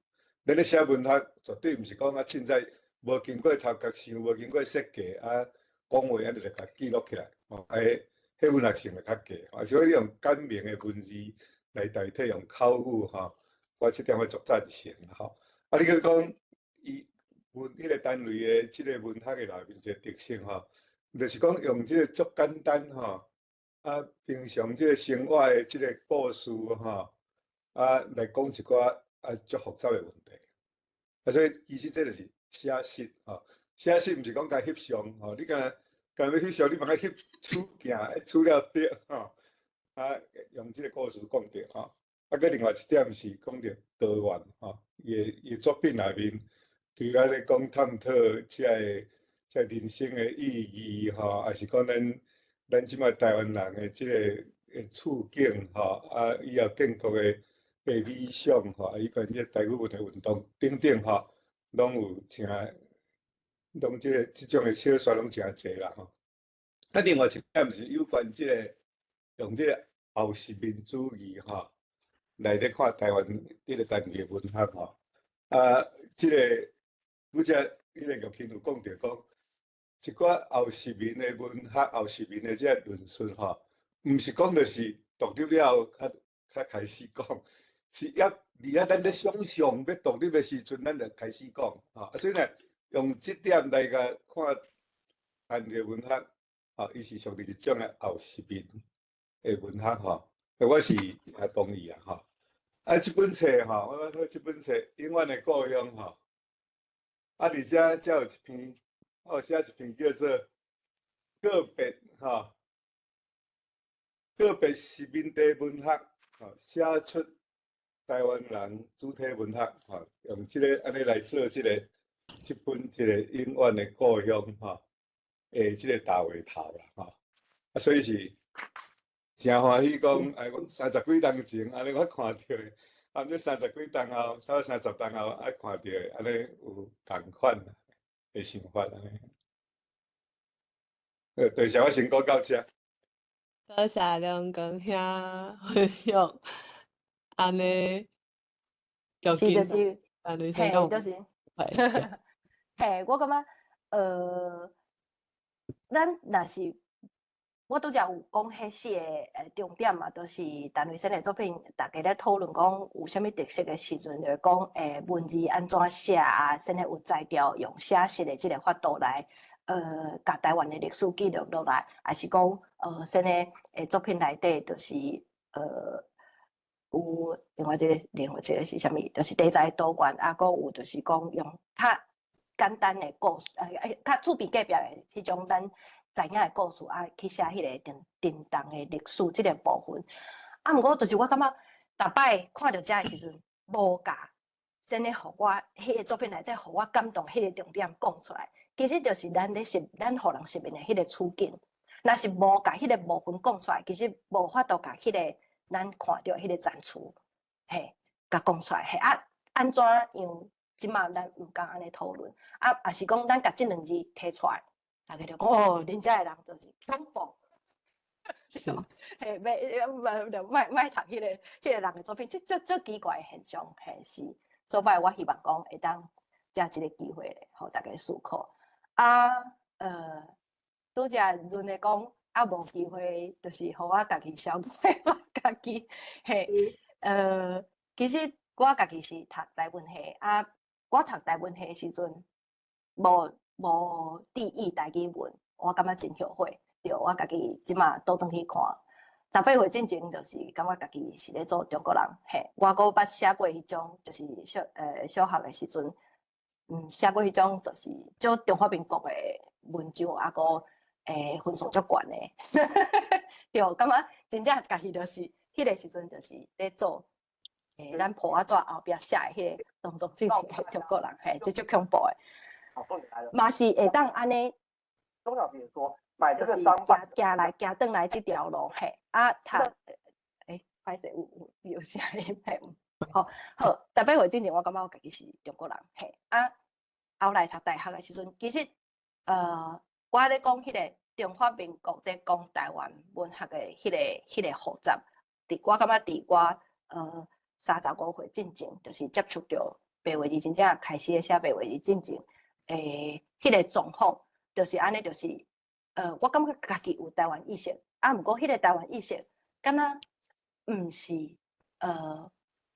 咱咧寫文學，絕對毋是講啊，凊彩無經過頭殼想，無經過設計啊，講話按呢就共記錄起來吼，啊，彼文學性會較低。啊，所以你用簡明的文字來代替用口語吼，我這點我足贊成吼。啊，你閣講伊文彼個單位的這個文學的內面一個特色吼，就是講用這個足簡單吼。啊，平常這個生活的這個故事吼，啊，來講一寡啊足複雜的問題。啊，所以其實這就是寫實吼，寫實毋是講共翕相吼，你敢敢欲翕相，你嘛愛翕取鏡，取了對吼。啊，用這個故事講著吼。啊，閣另外一點是講著多元吼，伊的作品內面，除了咧講探討這個人生的意義吼，抑是講咱這擺台灣人的這個處境吼，啊，以後建國的理想吼，啊，以及這個台語文的運動等等吼，攏有誠，攏這個這種的小說攏誠濟啦吼。啊，另外一點是有關這個用這個後殖民主義吼來咧看台灣這個台語的文學吼。啊，這個拄才彼個玉琴有講著講，一寡後殖民的文學、後殖民的這個論述吼，毋是講就是獨立了後才開始講，是猶佇遐咱咧想象欲獨立的時陣，咱就開始講吼。啊，所以呢，用這點來共看台語的文學，吼，伊是屬於一種的後殖民的文學吼，我是誠同意啊吼。啊，這本冊吼，我講這本冊《永遠的故鄉》吼。啊，而且才有一篇，我有写一篇叫做《告别》吼，告别殖民地文学，吼，写出台湾人主体文学，吼，用這个按呢來做這个這本這个永遠的故鄉，吼，的這个大話頭啦，吼，啊，所以是誠歡喜講，哎，我30幾冬前，按呢我看著的，啊，毋30幾冬後，差不多30冬後，啊，看著的，按呢有仝款的想法按呢。好，多謝，我先講到這。多謝梁光兄分享，按呢，是就是，嘿，就是，嘿，我感覺，咱若是我拄才有講彼四个重點嘛，就是陳雷先的作品，大家咧討論講有啥物特色的時陣，就會講文字按怎寫啊，啥物有才調用寫實的這个法度來，共台灣的歷史記錄落來，抑是講，啥物作品內底就是有另外一个，另外一个是啥物？就是題材多元，啊，閣有就是講用較簡單的故事，較厝邊隔壁的彼種咱知影的故事，啊，去寫彼个屏屏東的歷史這个部分。啊，毋過就是我感覺，逐擺看著這的時陣，無共先咧，予我彼个作品內底，予我感動彼個重點講出來。其實就是咱咧實，咱予人實面的彼个處境，若是無共彼个部分講出來，其實無法度共彼个咱看著彼个層次，嘿，共講出來。嘿，啊，按怎樣？這馬咱毋敢按呢討論。啊，抑是講咱共這兩字提出來，大家就講哦，恁遮的人就是恐怖。嘿，欲欲就莫莫讀彼个人的作品，這足足奇怪的現象，嘿是。所以我希望講會當藉這个機會咧，予大家思考。啊，拄才潤的講，啊，無機會，就是予我家己小可我家己，嘿，其實我家己是讀台文系，啊，我讀台文系的時陣，無無注意台語文，我感覺真後悔。對，我家己這馬倒轉去看，18歲進前就是感覺家己是咧做中國人，嘿，我閣捌寫過彼種，就是小學的時陣，寫過彼種就是足中華民國的文章，啊，閣分數足懸的，對，感覺真正家己就是彼个時陣就是咧做，咱破仔紙後壁寫的彼個當當正正的中國人，嘿，這足恐怖的，嘛是會當按呢，就是行行來行轉來這條路，嘿，啊，讀，歹勢有有有聲音，嘿，好，好，18歲之前我感覺我家己是中國人，嘿，啊，後來讀大學的時陣，其實，我咧講彼個中華民國咧講台灣文學的彼個學習，佇我感覺佇我35歲進前，就是接觸著白話字，真正開始咧寫白話字進前，彼個狀況就是按呢，就是我感覺家己有台灣意識，啊，毋過彼個台灣意識，敢若毋是，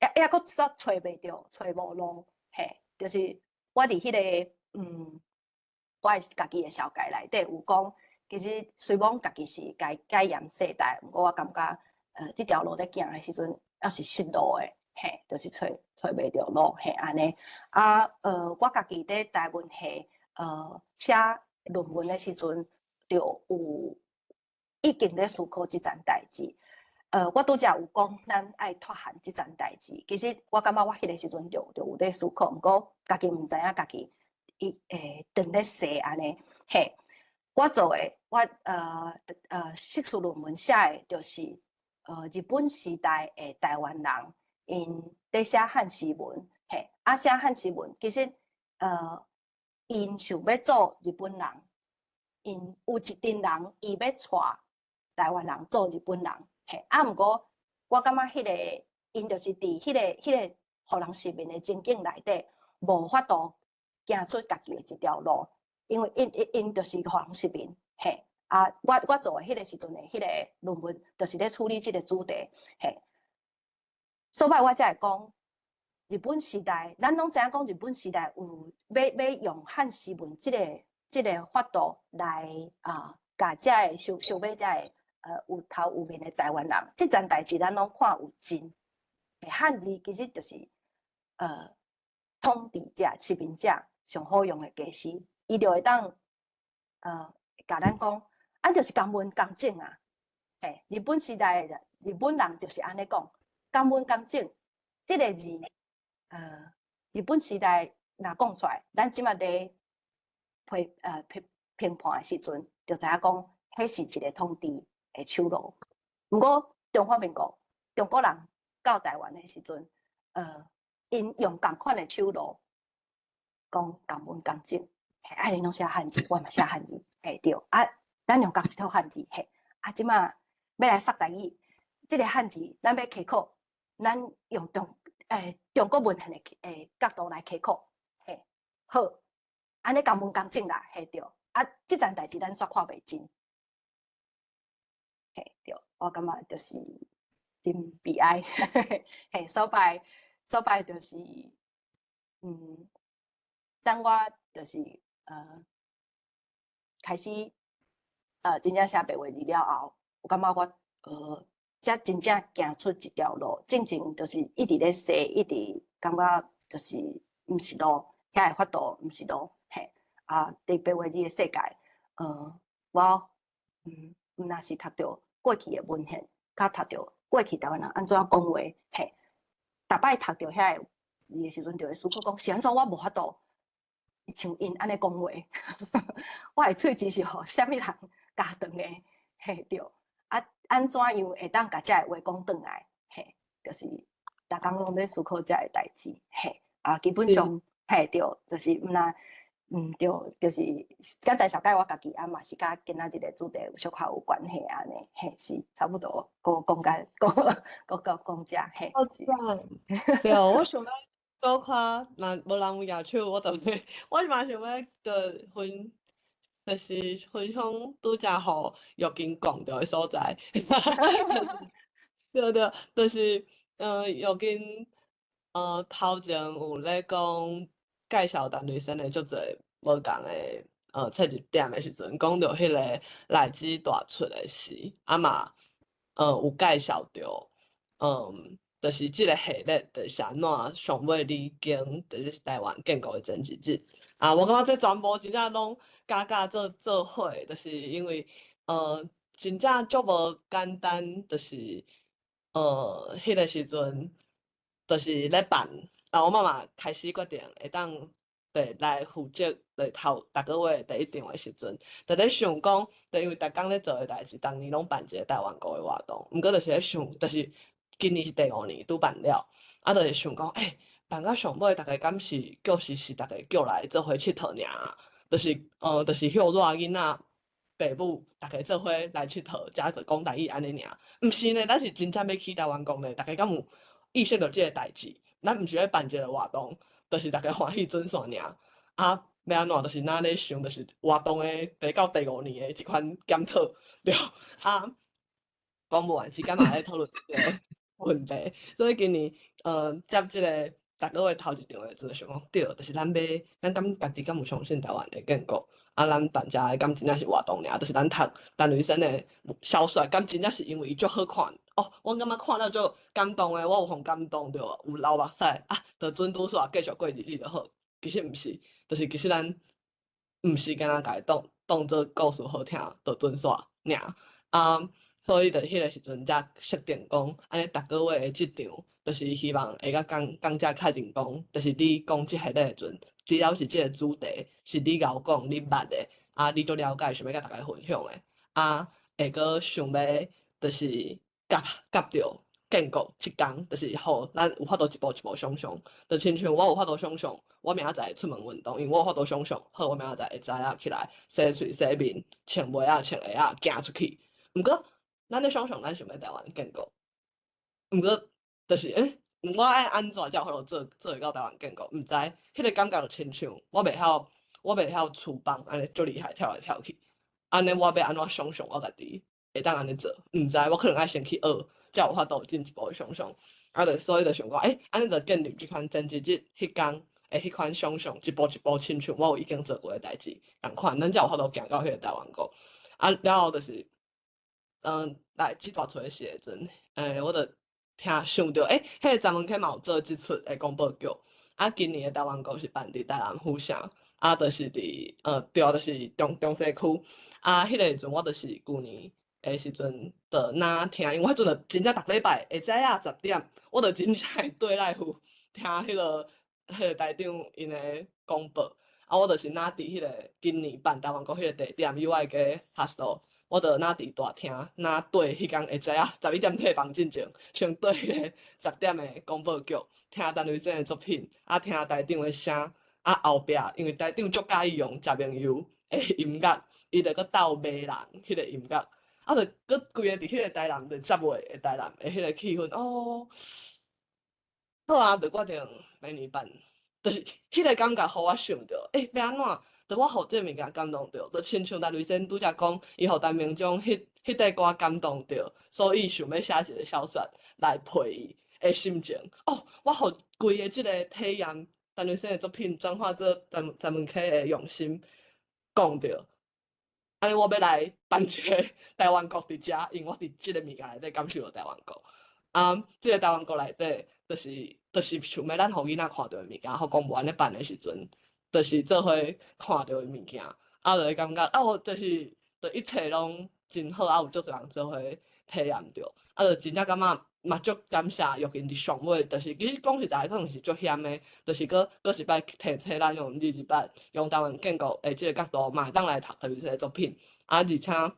猶閣煞揣袂著，揣無路，嘿，就是我佇彼個，我的家己的紹介內底有講，其實雖罔家己是解解嚴世代，毋過我感覺，這條路咧行的時陣，猶是失路的，嘿，就是揣揣袂著路，嘿，按呢，啊，我家己佇台文系，寫論文的時陣，就有已經咧思考這層代誌。我拄才有講，咱愛脫韓這層代誌。其實我感覺我彼個時陣就有咧思考，毋過家己毋知影家己伊會當咧寫按呢。嘿，我做的，我碩士論文寫的就是，日本時代的台灣人，𪜶咧寫漢詩文，嘿，啊寫漢詩文，其實，𪜶想欲做日本人，𪜶有一陣人伊欲帶台灣人做日本人，嘿，啊，毋過我感覺彼個𪜶就是佇彼個予人殖民的情景內底，無法度行出家己的一條路，因為𪜶𪜶𪜶就是予人殖民，嘿，啊，我做的彼個時陣的彼個論文，就是咧處理這個主題，嘿。所以我才會講，日本時代，咱攏知影講日本時代有欲用漢詩文這個法度來啊，共這个收收買這个有頭有面的台灣人，這層代誌咱攏看有真。漢字其實就是統治者、殖民者上好用的家私，伊就會當共咱講，咱就是共文共種啊。嘿，日本時代的日本人就是按呢講，共文共種，這个字，日本時代若講出來，咱這馬咧批批評判的時陣，就知影講，彼是一个統治的手路。毋過中華民國中國人到台灣的時陣，𪜶用仝款的手路，講共文共種，嘿，啊，恁攏寫漢字，我嘛寫漢字，嘿對，啊，咱用仝一套漢字，嘿，啊，這馬欲來說台語，這个漢字咱欲開口，咱用中國文獻的角度來開口，嘿，好，按呢共文共種啦，嘿對，啊，這層代誌咱煞看袂真，嘿對，我感覺就是真悲哀，嘿，所擺所擺就是，當我就是開始真正寫白話字了後，我感覺我才真正行出一條路。進前就是一直咧踅，一直感覺就是毋是路，遐個法度毋是路，嘿。啊，佇白話字的世界，我毋若是讀著過去的文獻，佮讀著過去台灣人按怎講話，嘿。逐擺讀著遐个字的時陣，就會思考講是按怎我無法度像𪜶按呢講話，我的喙舌是予啥物人咬斷的，嘿對。啊，按怎樣會當共這个話講轉來？嘿，就是逐工攏咧思考這个代誌，嘿。啊，基本上，嘿對，就是毋若，對，就是簡單紹介我家己，啊嘛是佮今仔日的主題有小可有關係按呢，嘿，是差不多，閣講甲講閣講講遮，嘿。好讚，對，我想欲閣較，若無人有舉手，我就欲，我嘛想欲就分，就是分享拄才予玉金講著的所在。對對，就是玉金頭前有咧講介紹陳雷先的足濟無仝的切入點的時陣，講著彼个內子大出的詩，啊嘛有介紹著，就是這个系列就是按怎上尾你經就是台灣建國的前一日。啊，我感覺這全部真正攏加加做做伙，就是因為真正足無簡單，就是彼个時陣，就是咧辦，啊，我媽媽開始決定會當對來負責來頭逐个月第一場的時陣，就咧想講，就因為逐工咧做的代誌，逐年攏辦一个台灣國的活動，毋過就是咧想，就是今年是第五年拄辦了，啊，就是想講，欸，辦到上尾，逐家敢是叫是是逐家叫來做伙𨑨迌爾，就是歇熱囡仔、爸母，逐家做伙來𨑨迌，才就講台語按呢爾。毋是呢，咱是真正欲起台灣國呢，逐家敢有意識著這个代誌？咱毋是咧辦一个活動，就是逐家歡喜準線爾。啊，欲按怎？就是若咧想，就是活動的第到第五年的這款檢討，對。啊，講無完時間嘛咧討論這个問題，所以今年接這个逐个月頭一場的時陣，想講對，就是咱欲，咱敢家己敢有相信台灣的建國？啊，咱辦遮的敢真正是活動爾？就是咱讀陳雷先的小說，敢真正是因為伊足好看？哦，我感覺看了足感動的，我有予感動著，有流目屎啊，就準拄煞繼續過日子就好。其實毋是，就是其實咱毋是干焦共伊當當做故事好聽，就準煞爾。啊，所以就彼个時陣才設定講，按呢逐个月的這場，就是希望會共講講者確認講，就是你講這系列的時陣，只要是這个主題是你𠢕講、你捌的，啊，你足了解，想欲共大家分享的，啊，會閣想欲就是夾夾著建國這工，就是予咱有法度一步一步想象，就親像我有法度想象，我明仔載出門運動，因為我有法度想象，好，我明仔載會早仔起來洗喙洗面、穿襪仔、穿鞋仔，行出去。毋過，咱咧想象，咱想欲台灣建國，毋過就是，欸，我愛按怎才有法度做做會到台灣建國？毋知，彼个感覺就親像我袂曉，我袂曉廚房按呢足厲害跳來跳去，按呢我欲按怎想象我家己會當按呢做？毋知，我可能愛先去學，才有法度進一步的想象。啊，就所以就想講，欸，按呢就建立這款前一日彼工的彼款想象，一步一步親像我有已經做過的代誌仝款，咱才有法度行到彼個台灣國。啊，了後就是，來這大出的時陣，欸，我就聽想著，欸，彼个曾文溪嘛有做這齣的廣播劇，啊，今年的台灣國是辦佇台南府城，啊，就是佇對，就是中西區。啊，彼個時陣我就是舊年的時陣，就若聽，因為我彼陣就真正逐禮拜下早仔10點，我就真正會綴來赴聽彼個台長𪜶的廣播。啊，我就是若佇彼個今年辦台灣國彼個地點，友愛街 hostel，我就若佇大廳，若綴彼工下早仔11點退房進前，先綴彼個十點的廣播劇，聽陳雷先的作品，啊，聽台長的聲，啊，後壁因為台長足佮意用食明油的音樂，伊就閣鬥罵人彼個音樂，啊，就閣規个佇彼個台南就10月的台南的彼個氣氛，哦，好啊，就決定明年辦。就是彼個感覺，予我想著，欸，欲按怎？就我予這个物件感動著，就親像陳雷先拄才講，伊予陳明章彼塊歌感動著，所以想欲寫一個小說來陪伊的心情。哦，我予規个這个體驗，陳雷先的作品轉化做陳文溪的用心講著。按呢，我欲來辦一个台灣國佇遮，因為我佇這个物件內底感受著台灣國。啊，這个台灣國內底，就是想欲咱予囡仔看著的物件，予公務員咧辦的時陣，就是做伙看著的物件，啊，就會感覺啊，我就是就一切攏真好，啊，有足濟人做伙體驗著，啊，就真正感覺嘛足感謝玉琴佇上尾，就是其實講實在，可能是足險的，就是閣一擺提醒咱用28用台灣建國的這个角度，嘛會當來讀特別這个作品，啊，而且強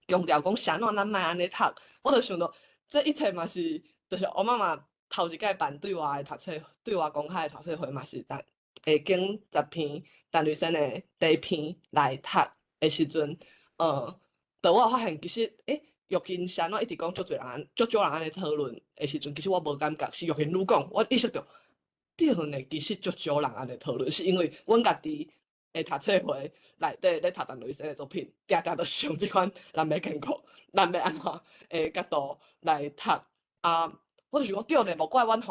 調講啥怎咱莫按呢讀，我就想著這一切嘛是，就是我媽媽頭一擺辦對外的讀冊，對外公開的讀冊會嘛是會揀10篇陳雷先的第一篇來讀的時陣，就我有發現其實，欸，玉琴是按怎一直講足濟人，足少人按呢討論的時陣，其實我無感覺，是玉琴愈講，我意識著，對呢，其實足少人按呢討論，是因為阮家己的讀冊會內底咧讀陳雷先的作品，定定都是用這款咱欲建國，咱欲按怎的角度來讀啊。我就是講對呢，無怪阮予，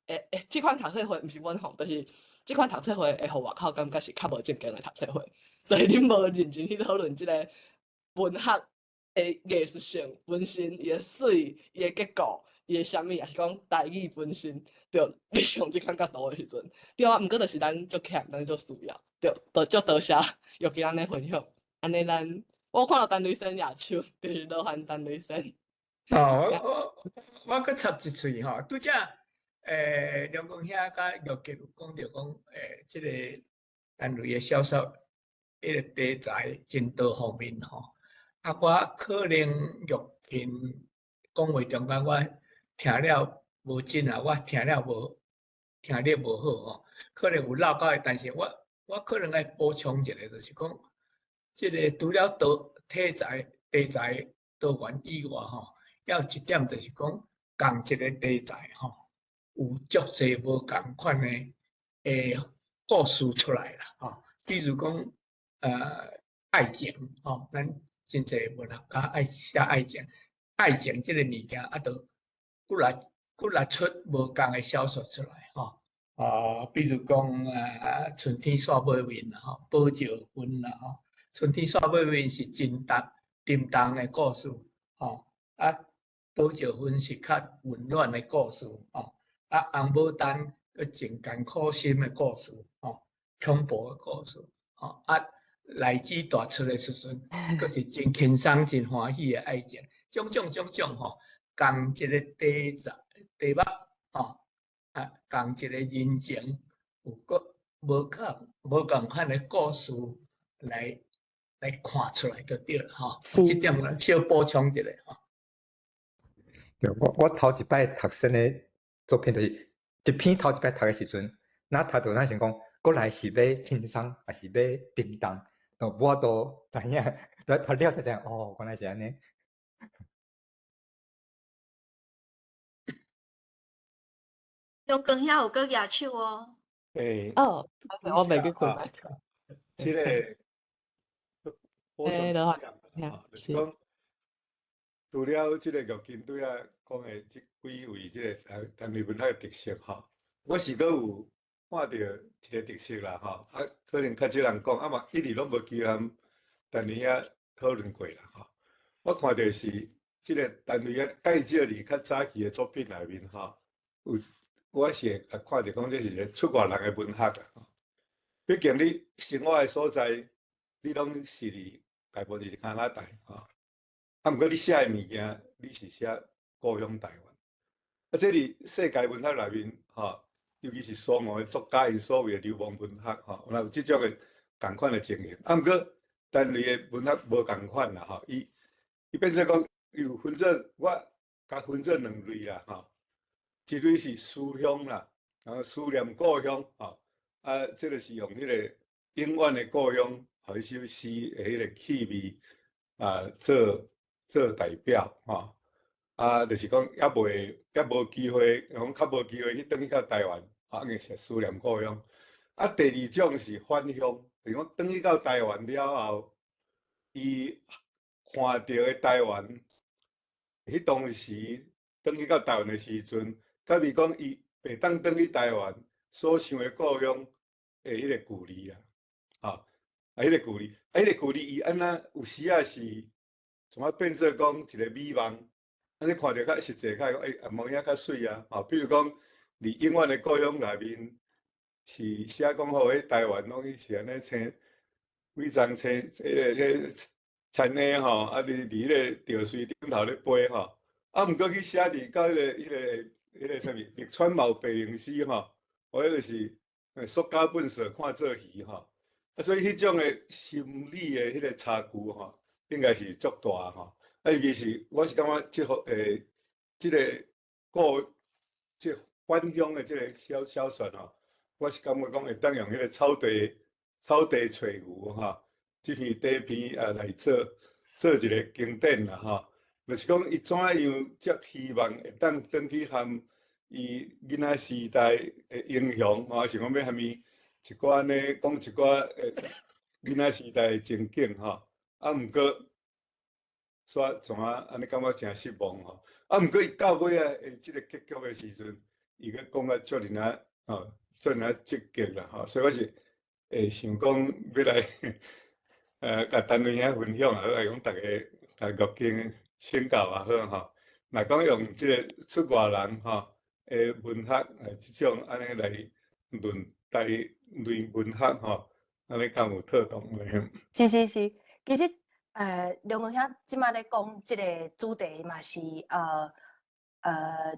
欸，這款讀冊會毋是阮予，就是這款讀冊會會予外口感覺是較無正經的讀冊會，所以恁無認真去討論這个文學的藝術性本身，伊的媠，伊的結構，伊的啥物，抑是講台語本身，對，你用這款角度的時陣，對啊，毋過就是咱足欠，咱足需要，對，就足多謝玉琴按呢分享，按呢咱我看著陳雷先舉手，就是勞煩陳雷先。哦，我閣插一喙吼，拄則梁公兄佮玉吉有講著講，這个陳雷的小說，彼個題材真多方面吼。啊，我可能玉琴講話中間，我聽了無準啊，我聽了無聽力無好吼，可能有漏到的，但是我可能愛補充一下，就是講，這个除了多題材多元以外吼。還有一點就是講，仝一个題材吼，有足濟無仝款的故事出來啦吼。比如講，愛情吼，咱真濟文學家愛寫愛情，愛情這个物件啊，就閣來出無仝的小說出來吼。啊，比如講啊，春天煞尾面啦吼，寶石分啦吼，春天煞尾面是真重沉重的故事吼，啊。寶石分是較溫暖的故事，吼，啊，紅牡丹閣真艱苦心的故事，吼，恐怖的故事，吼，啊，內子大出的時陣，閣是真輕鬆、真歡喜的愛情，種種種種吼，仝一个題目，吼，啊，仝一个人情，有閣無仝款的故事來看出來就對了，吼，這點我小補充一下，吼。對，我頭一擺讀先的作品，就是一篇頭一擺讀的時陣，若讀著咱想講，閣來是欲輕鬆，抑是欲沉重，都無法度知影，讀了才知影，哦，原來是按呢。中光遐有閣舉手哦。欸，哦，我袂去困。這个補充一點，就是講。除了這个玉琴拄仔講的這幾位這个陳雷文學的特色吼，我是閣有看著一个特色啦吼，啊，可能較少人講，啊嘛一直攏無機會和陳雷兄討論過啦吼。我看著是這个陳雷兄介紹佇較早期的作品內面吼，有我是會看著講這是一個出外人的文學啊。畢竟你生活的所在，你攏是佇大部分是加拿大吼。啊，毋過你寫的物件，你是寫故鄉台灣。啊，這佇世界文學內面，吼，尤其是蘇俄的作家，𪜶所謂的流亡文學，吼，有這種的仝款的情形。啊，毋過陳雷的文學無仝款啦，吼，伊變做講，伊有分做我共分做兩類啦，吼，一類是思鄉啦，然後思念故鄉，吼，啊，這個是用彼個永遠的故鄉，予彼首詩的彼個氣味啊，做代表，吼，啊，就是講猶未猶無機會，講較無機會去轉去到台灣，啊，硬是思念故鄉。啊，第二種是返鄉，就是講轉去到台灣了後，伊看著的台灣，彼當時轉去到台灣的時陣，佮比講伊袂當轉去台灣所想的故鄉的彼個距離啊，吼，啊，彼個距離，啊，彼個距離伊按怎有時仔是從啊變做講一個美夢，啊，你看著較實際，較講欸，無影較媠啊，吼，比如講佇永遠的故鄉內面是寫講吼，彼台灣攏是按呢生幾層青，彼個田螺吼，啊，佇彼個稻穗頂頭咧飛吼，啊，毋過去寫佇到彼個啥物綠川茂白靈詩吼，哦，彼個是塑膠糞埽看做魚吼，啊，所以彼種的心理的彼個差距吼，應該是足大吼。啊，尤其是我是感覺這個這個故這返鄉的這個小說吼，我是感覺講會當用彼個草地揣牛吼，這篇短篇啊來做一個經典啦吼。就是講伊怎樣才希望會當轉去和伊囡仔時代的英雄吼，是講欲和伊一寡按呢講一寡囡仔時代的情景吼。啊，毋過煞怎啊按呢感覺誠失望吼。啊，毋過伊到尾仔的這個結局的時陣，伊閣講甲足爾仔吼，足爾仔積極啦吼。所以我是會想講欲來共陳雷兄分享啊，來講逐家來國經請教也好吼。若講用這個出外人吼的文學，這種按呢來論台類文學吼，按呢敢有妥當咧？是是是，其實梁光兄這擺咧講這個主題嘛是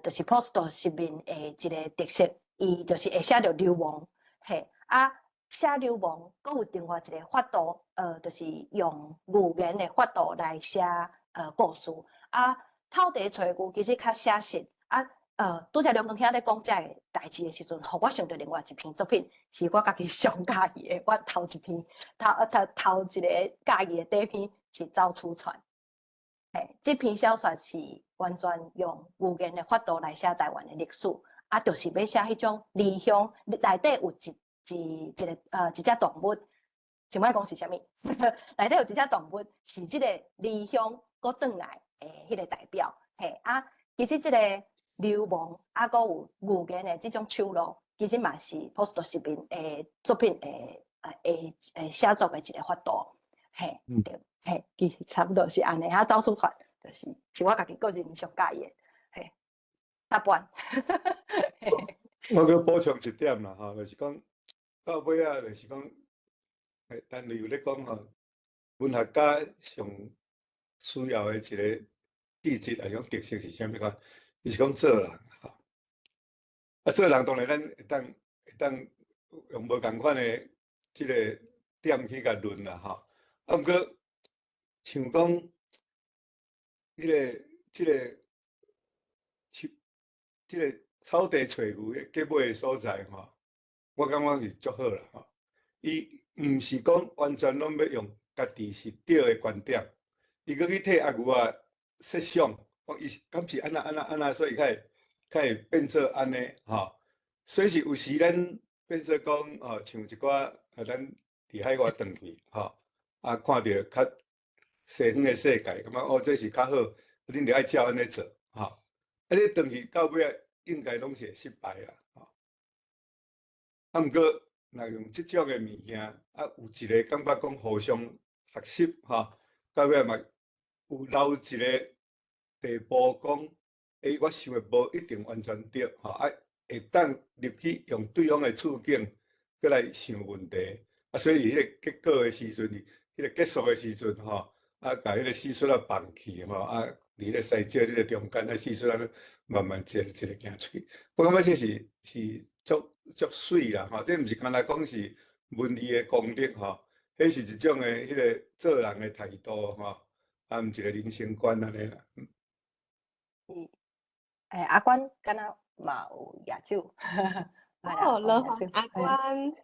就是 post 殖民的一個特色，伊就是會寫著流亡，嘿啊，寫流亡，閣有另外一個法度，就是用語言的法度來寫故事。啊，草地揣牛其實較寫實啊，拄才梁光兄咧講這个代誌的時陣，予我想著另外一篇作品，是我家己上佮意的。我頭一篇頭頭一个佮意的短篇是《走出船》。嘿，這篇小說是完全用語言的法度來寫台灣的歷史，啊，就是欲寫彼種離鄉內底有一隻動物，想欲講是啥物？內底有一隻動物是這個離鄉閣轉來的彼個代表。嘿啊，其實這個流亡啊，閣有語言的這種手路，其實嘛是 post 殖民的作品的寫作的一個法度。嘿，對，嘿，其實差不多是按呢。啊，走出船就是我家己個人上佮意的。嘿，大半。我閣補充一點啦，吼，就是講到尾仔，就是講，陳雷有咧講吼，文學家上需要的一個氣質，抑是講特色是啥物款？就是講做人吼。啊，做人當然咱會當用無仝款的這個點去共論啦，吼。啊，毋過像講，彼個、這個、這個草地揣牛的結尾的所在吼，我感覺是足好啦吼。伊毋是講完全攏欲用家己是對的觀點，伊閣去替阿牛仔設想，講伊敢是按怎按怎按怎，所以才會變做按呢吼。所以是有時咱變做講吼，像一寡啊，咱佇海外轉去吼，啊，看著較西方的世界，感覺哦，這是較好，恁著愛照按呢做吼。啊，你轉去到尾仔應該攏是會失敗啦吼。啊，毋過若用這種的物件，啊，有一個感覺講互相學習吼，到尾嘛有留一個地步講，欸，我想的無一定完全對吼，啊，會當入去用對方的處境，閣來想問題。啊，所以彼個結果的時陣，彼個結束的時陣吼，啊，共彼個死出仔放去吼，啊，佇彼個西蕉彼個中間，啊，死出仔慢慢一个一个行出去。我感覺這是足足媠啦吼，這毋是干焦講是文字的功力吼，彼是一種的彼個做人的態度吼，啊，毋一個人生觀按呢啦。嗯，欸，阿關敢若嘛有舉手。哦，羅阿關，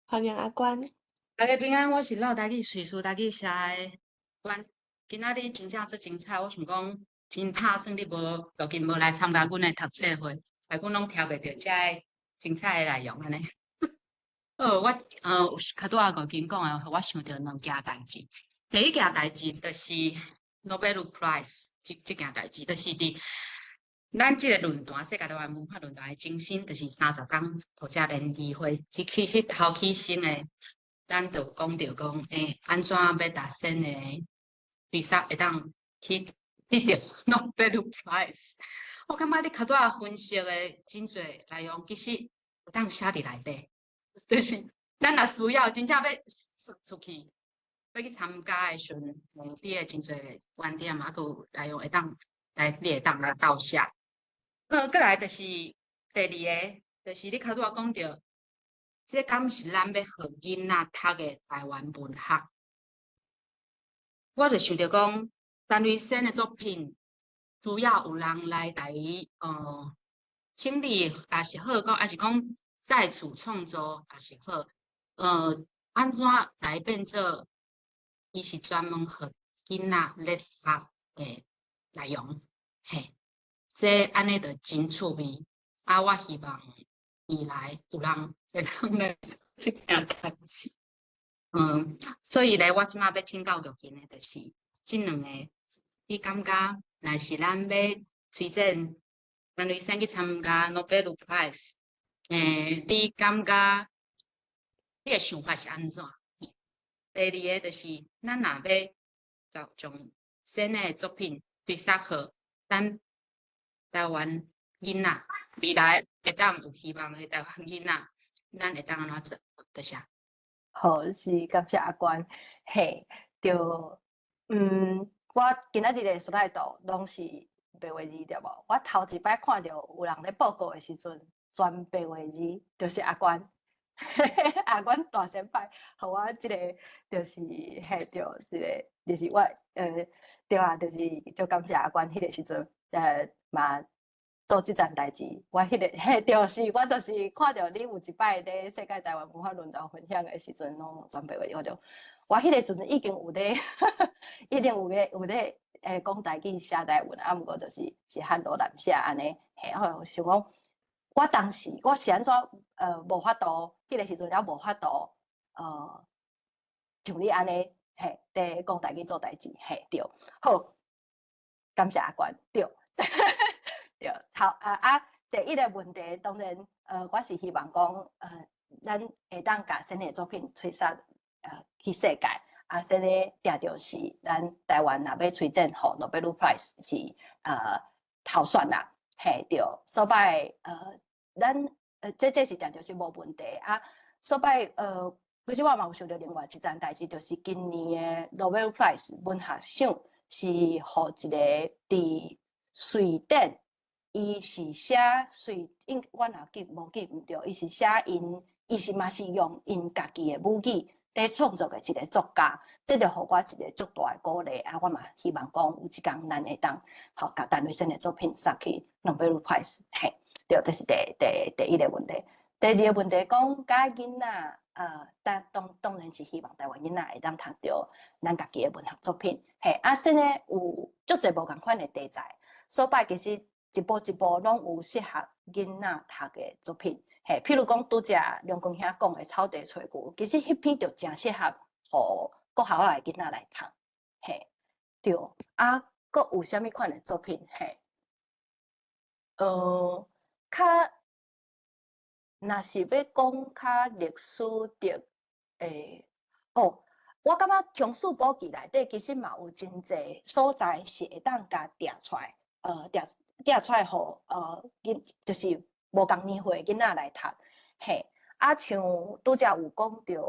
歡迎阿關。大家平安，我是嘮台語敘述台語寫的關。今仔日真正足精彩，我想講真拍算你無最近無來參加阮的讀冊會，害阮攏聽袂著遮个精彩的內容按呢。好，我較拄仔五金講的，予我想著兩件代誌。第一件代誌就是 Nobel Prize 這件代誌，就是佇咱這个論壇，世界台灣文化論壇的精神，就是30工學者聯誼會。這其實頭起先的，咱就講著講，欸，按怎欲達成的比賽會當去得著 Nobel Prize。我感覺你較拄仔分析的真濟內容，其實會當寫佇內底，就是咱若需要真正欲出去，欲去參加的時陣，你的真濟觀點啊，閣有內容會當來，你會當來鬥寫。閣來就是第二个，就是你較拄仔講著，這敢是咱欲予囡仔讀的台灣文學？我就想著講，陳雷仙的作品需要有人來共伊整理，也是好講，抑是講再次創作也是好，按怎來變做伊是專門予囡仔咧讀的內容，嘿。這按呢就真趣味，啊！我希望未來有人會當來做這件代誌。所以咧，我這馬欲請教玉琴的，就是這兩个，你感覺若是咱欲推薦陳雷仙去參加 Nobel Prize，欸，你感覺你的想法是按怎？第二个就是，咱若欲就將仙的作品推送予咱台灣囡仔，未來會當有希望的台灣囡仔，咱會當按怎做？多謝。好，是感謝阿關。嘿，對，我今仔日的 slide 攏是白話字對無？我頭一擺看著有人咧報告的時陣，全白話字，就是阿關。阿關大先輩，予我這個就是嘿對，這个就是我對啊，就是足感謝阿關彼個時陣嘛做這層代誌。我彼个嘿對是，我就是看著你有一擺咧世界台灣文化論壇分享的時陣，攏全白話，我就我彼個時陣已經有咧，已經有咧講台語寫台文，啊，毋過就是是漢羅南寫按呢，嘿，我想講，我當時我是按怎無法度，彼個時陣猶無法度像你按呢，嘿，佇講台語做代誌，嘿，對，好，感謝阿關，對，對，好啊啊，第一个問題當然，我是希望講，咱會當共仙的作品推送去世界，啊，這个定著是咱台灣若欲推薦予 Nobel Prize 是頭選啦，嘿，對，所擺咱這是定著是無問題啊，所擺其實我嘛有想著另外一層代誌，就是今年的 Nobel Prize 文學賞是予一个佇瑞典，伊是寫瑞，應我若記無記毋著，伊是寫𪜶，伊是嘛是用𪜶家己的母語咧創作的一个作家，這就予我一个足大的鼓勵啊！我嘛希望講有一工咱會當予共陳雷仙的作品送去 Nobel Prize，嘿，對，這是第一个問題。第二个問題講，佮囡仔，當然是希望台灣囡仔會當讀著咱家己的文學作品，嘿，啊，現在有足濟無仝款的題材，所擺其實一步一步攏有適合囡仔讀的作品，嘿，譬如講拄才梁光兄講的《草地炊牛》，其實彼篇就誠適合予國校的囡仔來讀，嘿，對，啊，閣有啥物款的作品，嘿，較若是欲講較歷史的，欸，哦，我感覺鄉事簿記內底其實嘛有真濟所在是會當共調出來，調出來予就是。無仝年歲的囡仔來讀，嘿。啊，像拄才有講著，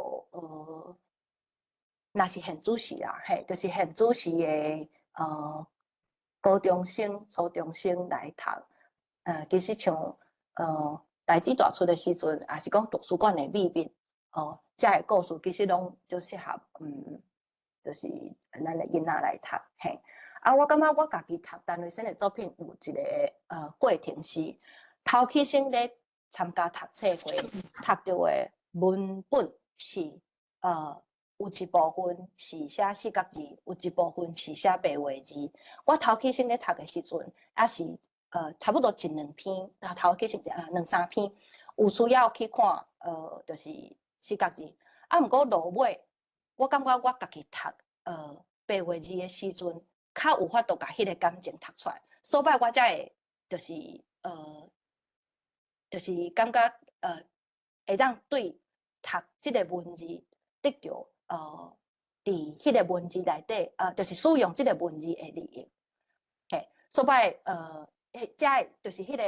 若是現主時啦，嘿，就是現主時的高中生、初中生來讀，其實像代誌大出的時陣，抑是講圖書館的秘密，哦，這个故事其實攏足適合，就是咱的囡仔來讀，嘿。啊，我感覺我家己讀陳雷先的作品有一個過程是，頭起先咧參加讀冊會，讀著的文本是有一部分是寫四角字，有一部分是寫白話字。我頭起先咧讀的時陣，抑是差不多一兩篇，頭起先兩三篇，有需要去看，就是四角字。啊，毋過落尾，我感覺我家己讀白話字的時陣，較有法度共彼个感情讀出來，所以我才會就是感覺會當對讀這个文字得著佇彼个文字內底，就是使用這个文字的利益。嘿，所以彼才會就是彼個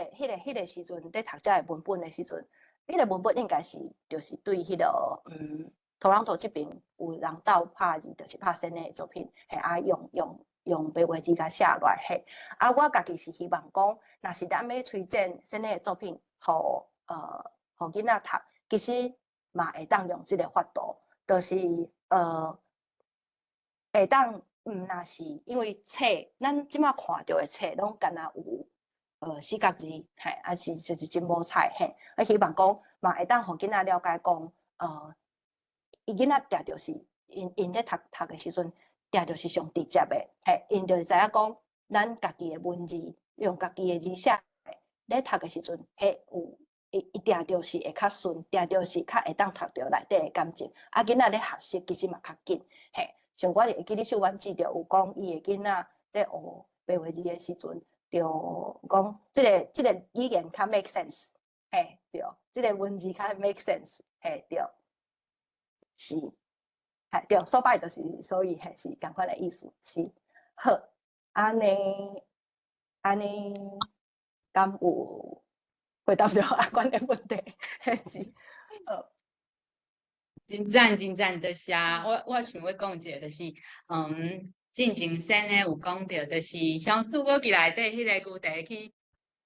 時陣佇讀這个文本的時陣，彼個文本應該是就是對彼個托倫托這邊有人鬥拍字，就是拍先的作品，嘿啊用白話字共寫落來，嘿啊我家己是希望講，若是咱欲推薦先的作品，予囡仔讀，其實嘛會當用這个法度，就是會當毋若是因為冊，咱這馬看著的冊攏敢若有四角字，嘿，抑是就是真無彩，嘿，啊希望講嘛會當予囡仔了解講，伊囡仔定著是𪜶咧讀讀的時陣，定著是上直接的，嘿，𪜶就會知影講，咱家己的文字用家己的字寫，咧讀的時陣，彼有伊定著是會較順，定著是較會當讀著內底的感情。啊，囡仔咧學習其實嘛較緊，嘿。像我會記得秀婉姊就有講，伊的囡仔咧學白話字的時陣，就講這個語言較 make sense，嘿，對，這個文字較 make sense，嘿，對，是，嘿，對，所擺就是所以嘿是仝款的意思，是好，按呢按呢，敢有回答著阿關的問題，彼是，好。真讚真讚，多謝。我想欲講一个，就是，進前先呢有講著，就是鄉事我記內底彼个牛茶去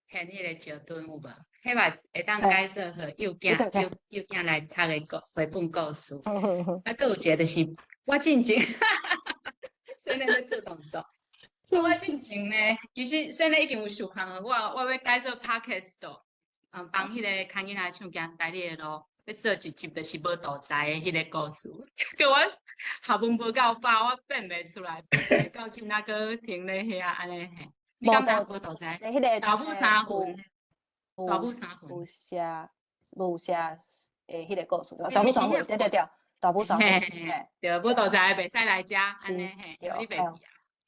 獻彼个石墩有無？彼嘛會當改做予幼囝幼幼囝來讀的繪本故事。啊，閣有一个就是我進前，先咧咧做動作。我進前呢，其實先咧已經有想空予我，我欲改做 podcast，幫彼个牽囡仔唱行台語的路。欲做一集，就是無素材的彼个故事，叫我學問無夠飽，我變袂出來，到今仔閣停咧遐按呢嘿。你敢知無素材？彼个大武三分，大武三分。有寫無寫彼个故事，大武三分，對對對，大武三分，對，無素材袂使來遮，按呢嘿，你袂記啊？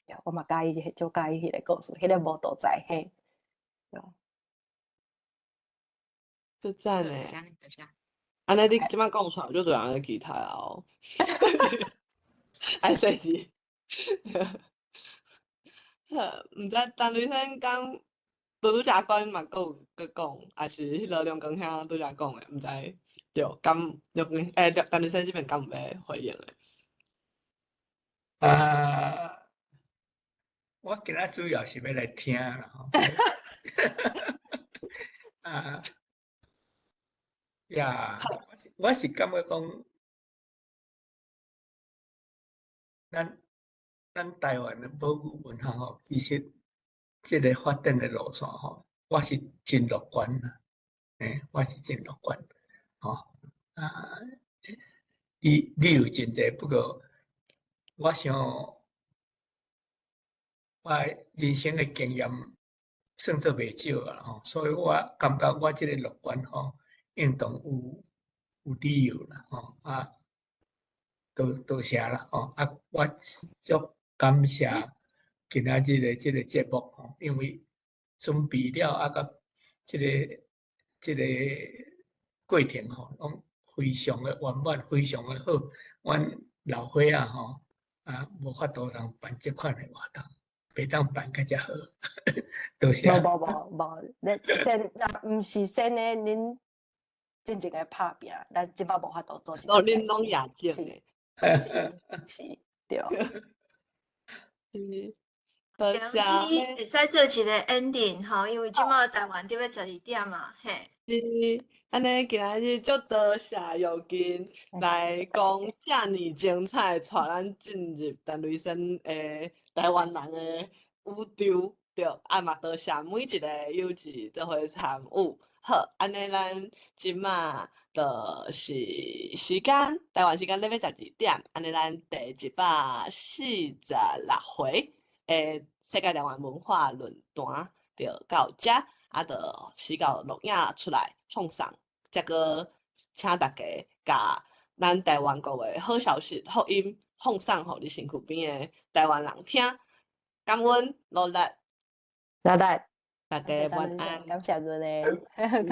對，我嘛佮意，足佮意彼个故事，彼个無素材嘿。足讚的。按呢，你這擺講出來，就多人會期待啊！哦，愛說是，毋知陳雷先講，拄拄才關嘛，閣有閣講，抑是彼个梁光兄拄才講的，毋知對，敢梁光陳雷先這邊敢有欲回應的？啊，我今仔主要是欲來聽啦，吼。啊。呀，我是感覺講，咱台灣的母語文學吼，其實這个發展的路線吼，我是真樂觀啦，我是真樂觀，吼啊，理由真濟，不過我想我人生的經驗算做袂少啊，吼，所以我感覺我這个樂觀吼。應當有理由啦，吼啊，多謝啦，吼啊，我足感謝今仔日的這个節目吼，因為準備了啊，佮這個過程吼，攏非常的圓滿，非常的好。阮老歲仔吼啊，無法度通辦這款的活動，袂當辦較才好。多謝。無無無無，恁先若毋是先的，恁進前的拍拚，咱這擺無法度做這哦，恁攏也種的。是，對。是，多謝。會使做一个 ending 吼，因為這擺台灣佇欲12點嘛，嘿。是，按呢今仔日足多謝玉金來講遮爾精彩，帶咱進入陳雷仙的台灣人的宇宙，對，啊嘛多謝每一个友志做伙參與。好，按呢咱這馬就是時間，台灣時間咧欲12點，按呢咱第146回的世界台灣文化論壇就到遮，啊，就時到錄影出來放送，才閣請大家共咱台灣國的好消息、福音放送予你身軀邊的台灣人聽。感恩努力，努力，大家晚安。感謝阮的，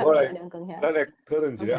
我來，咱來討論一下。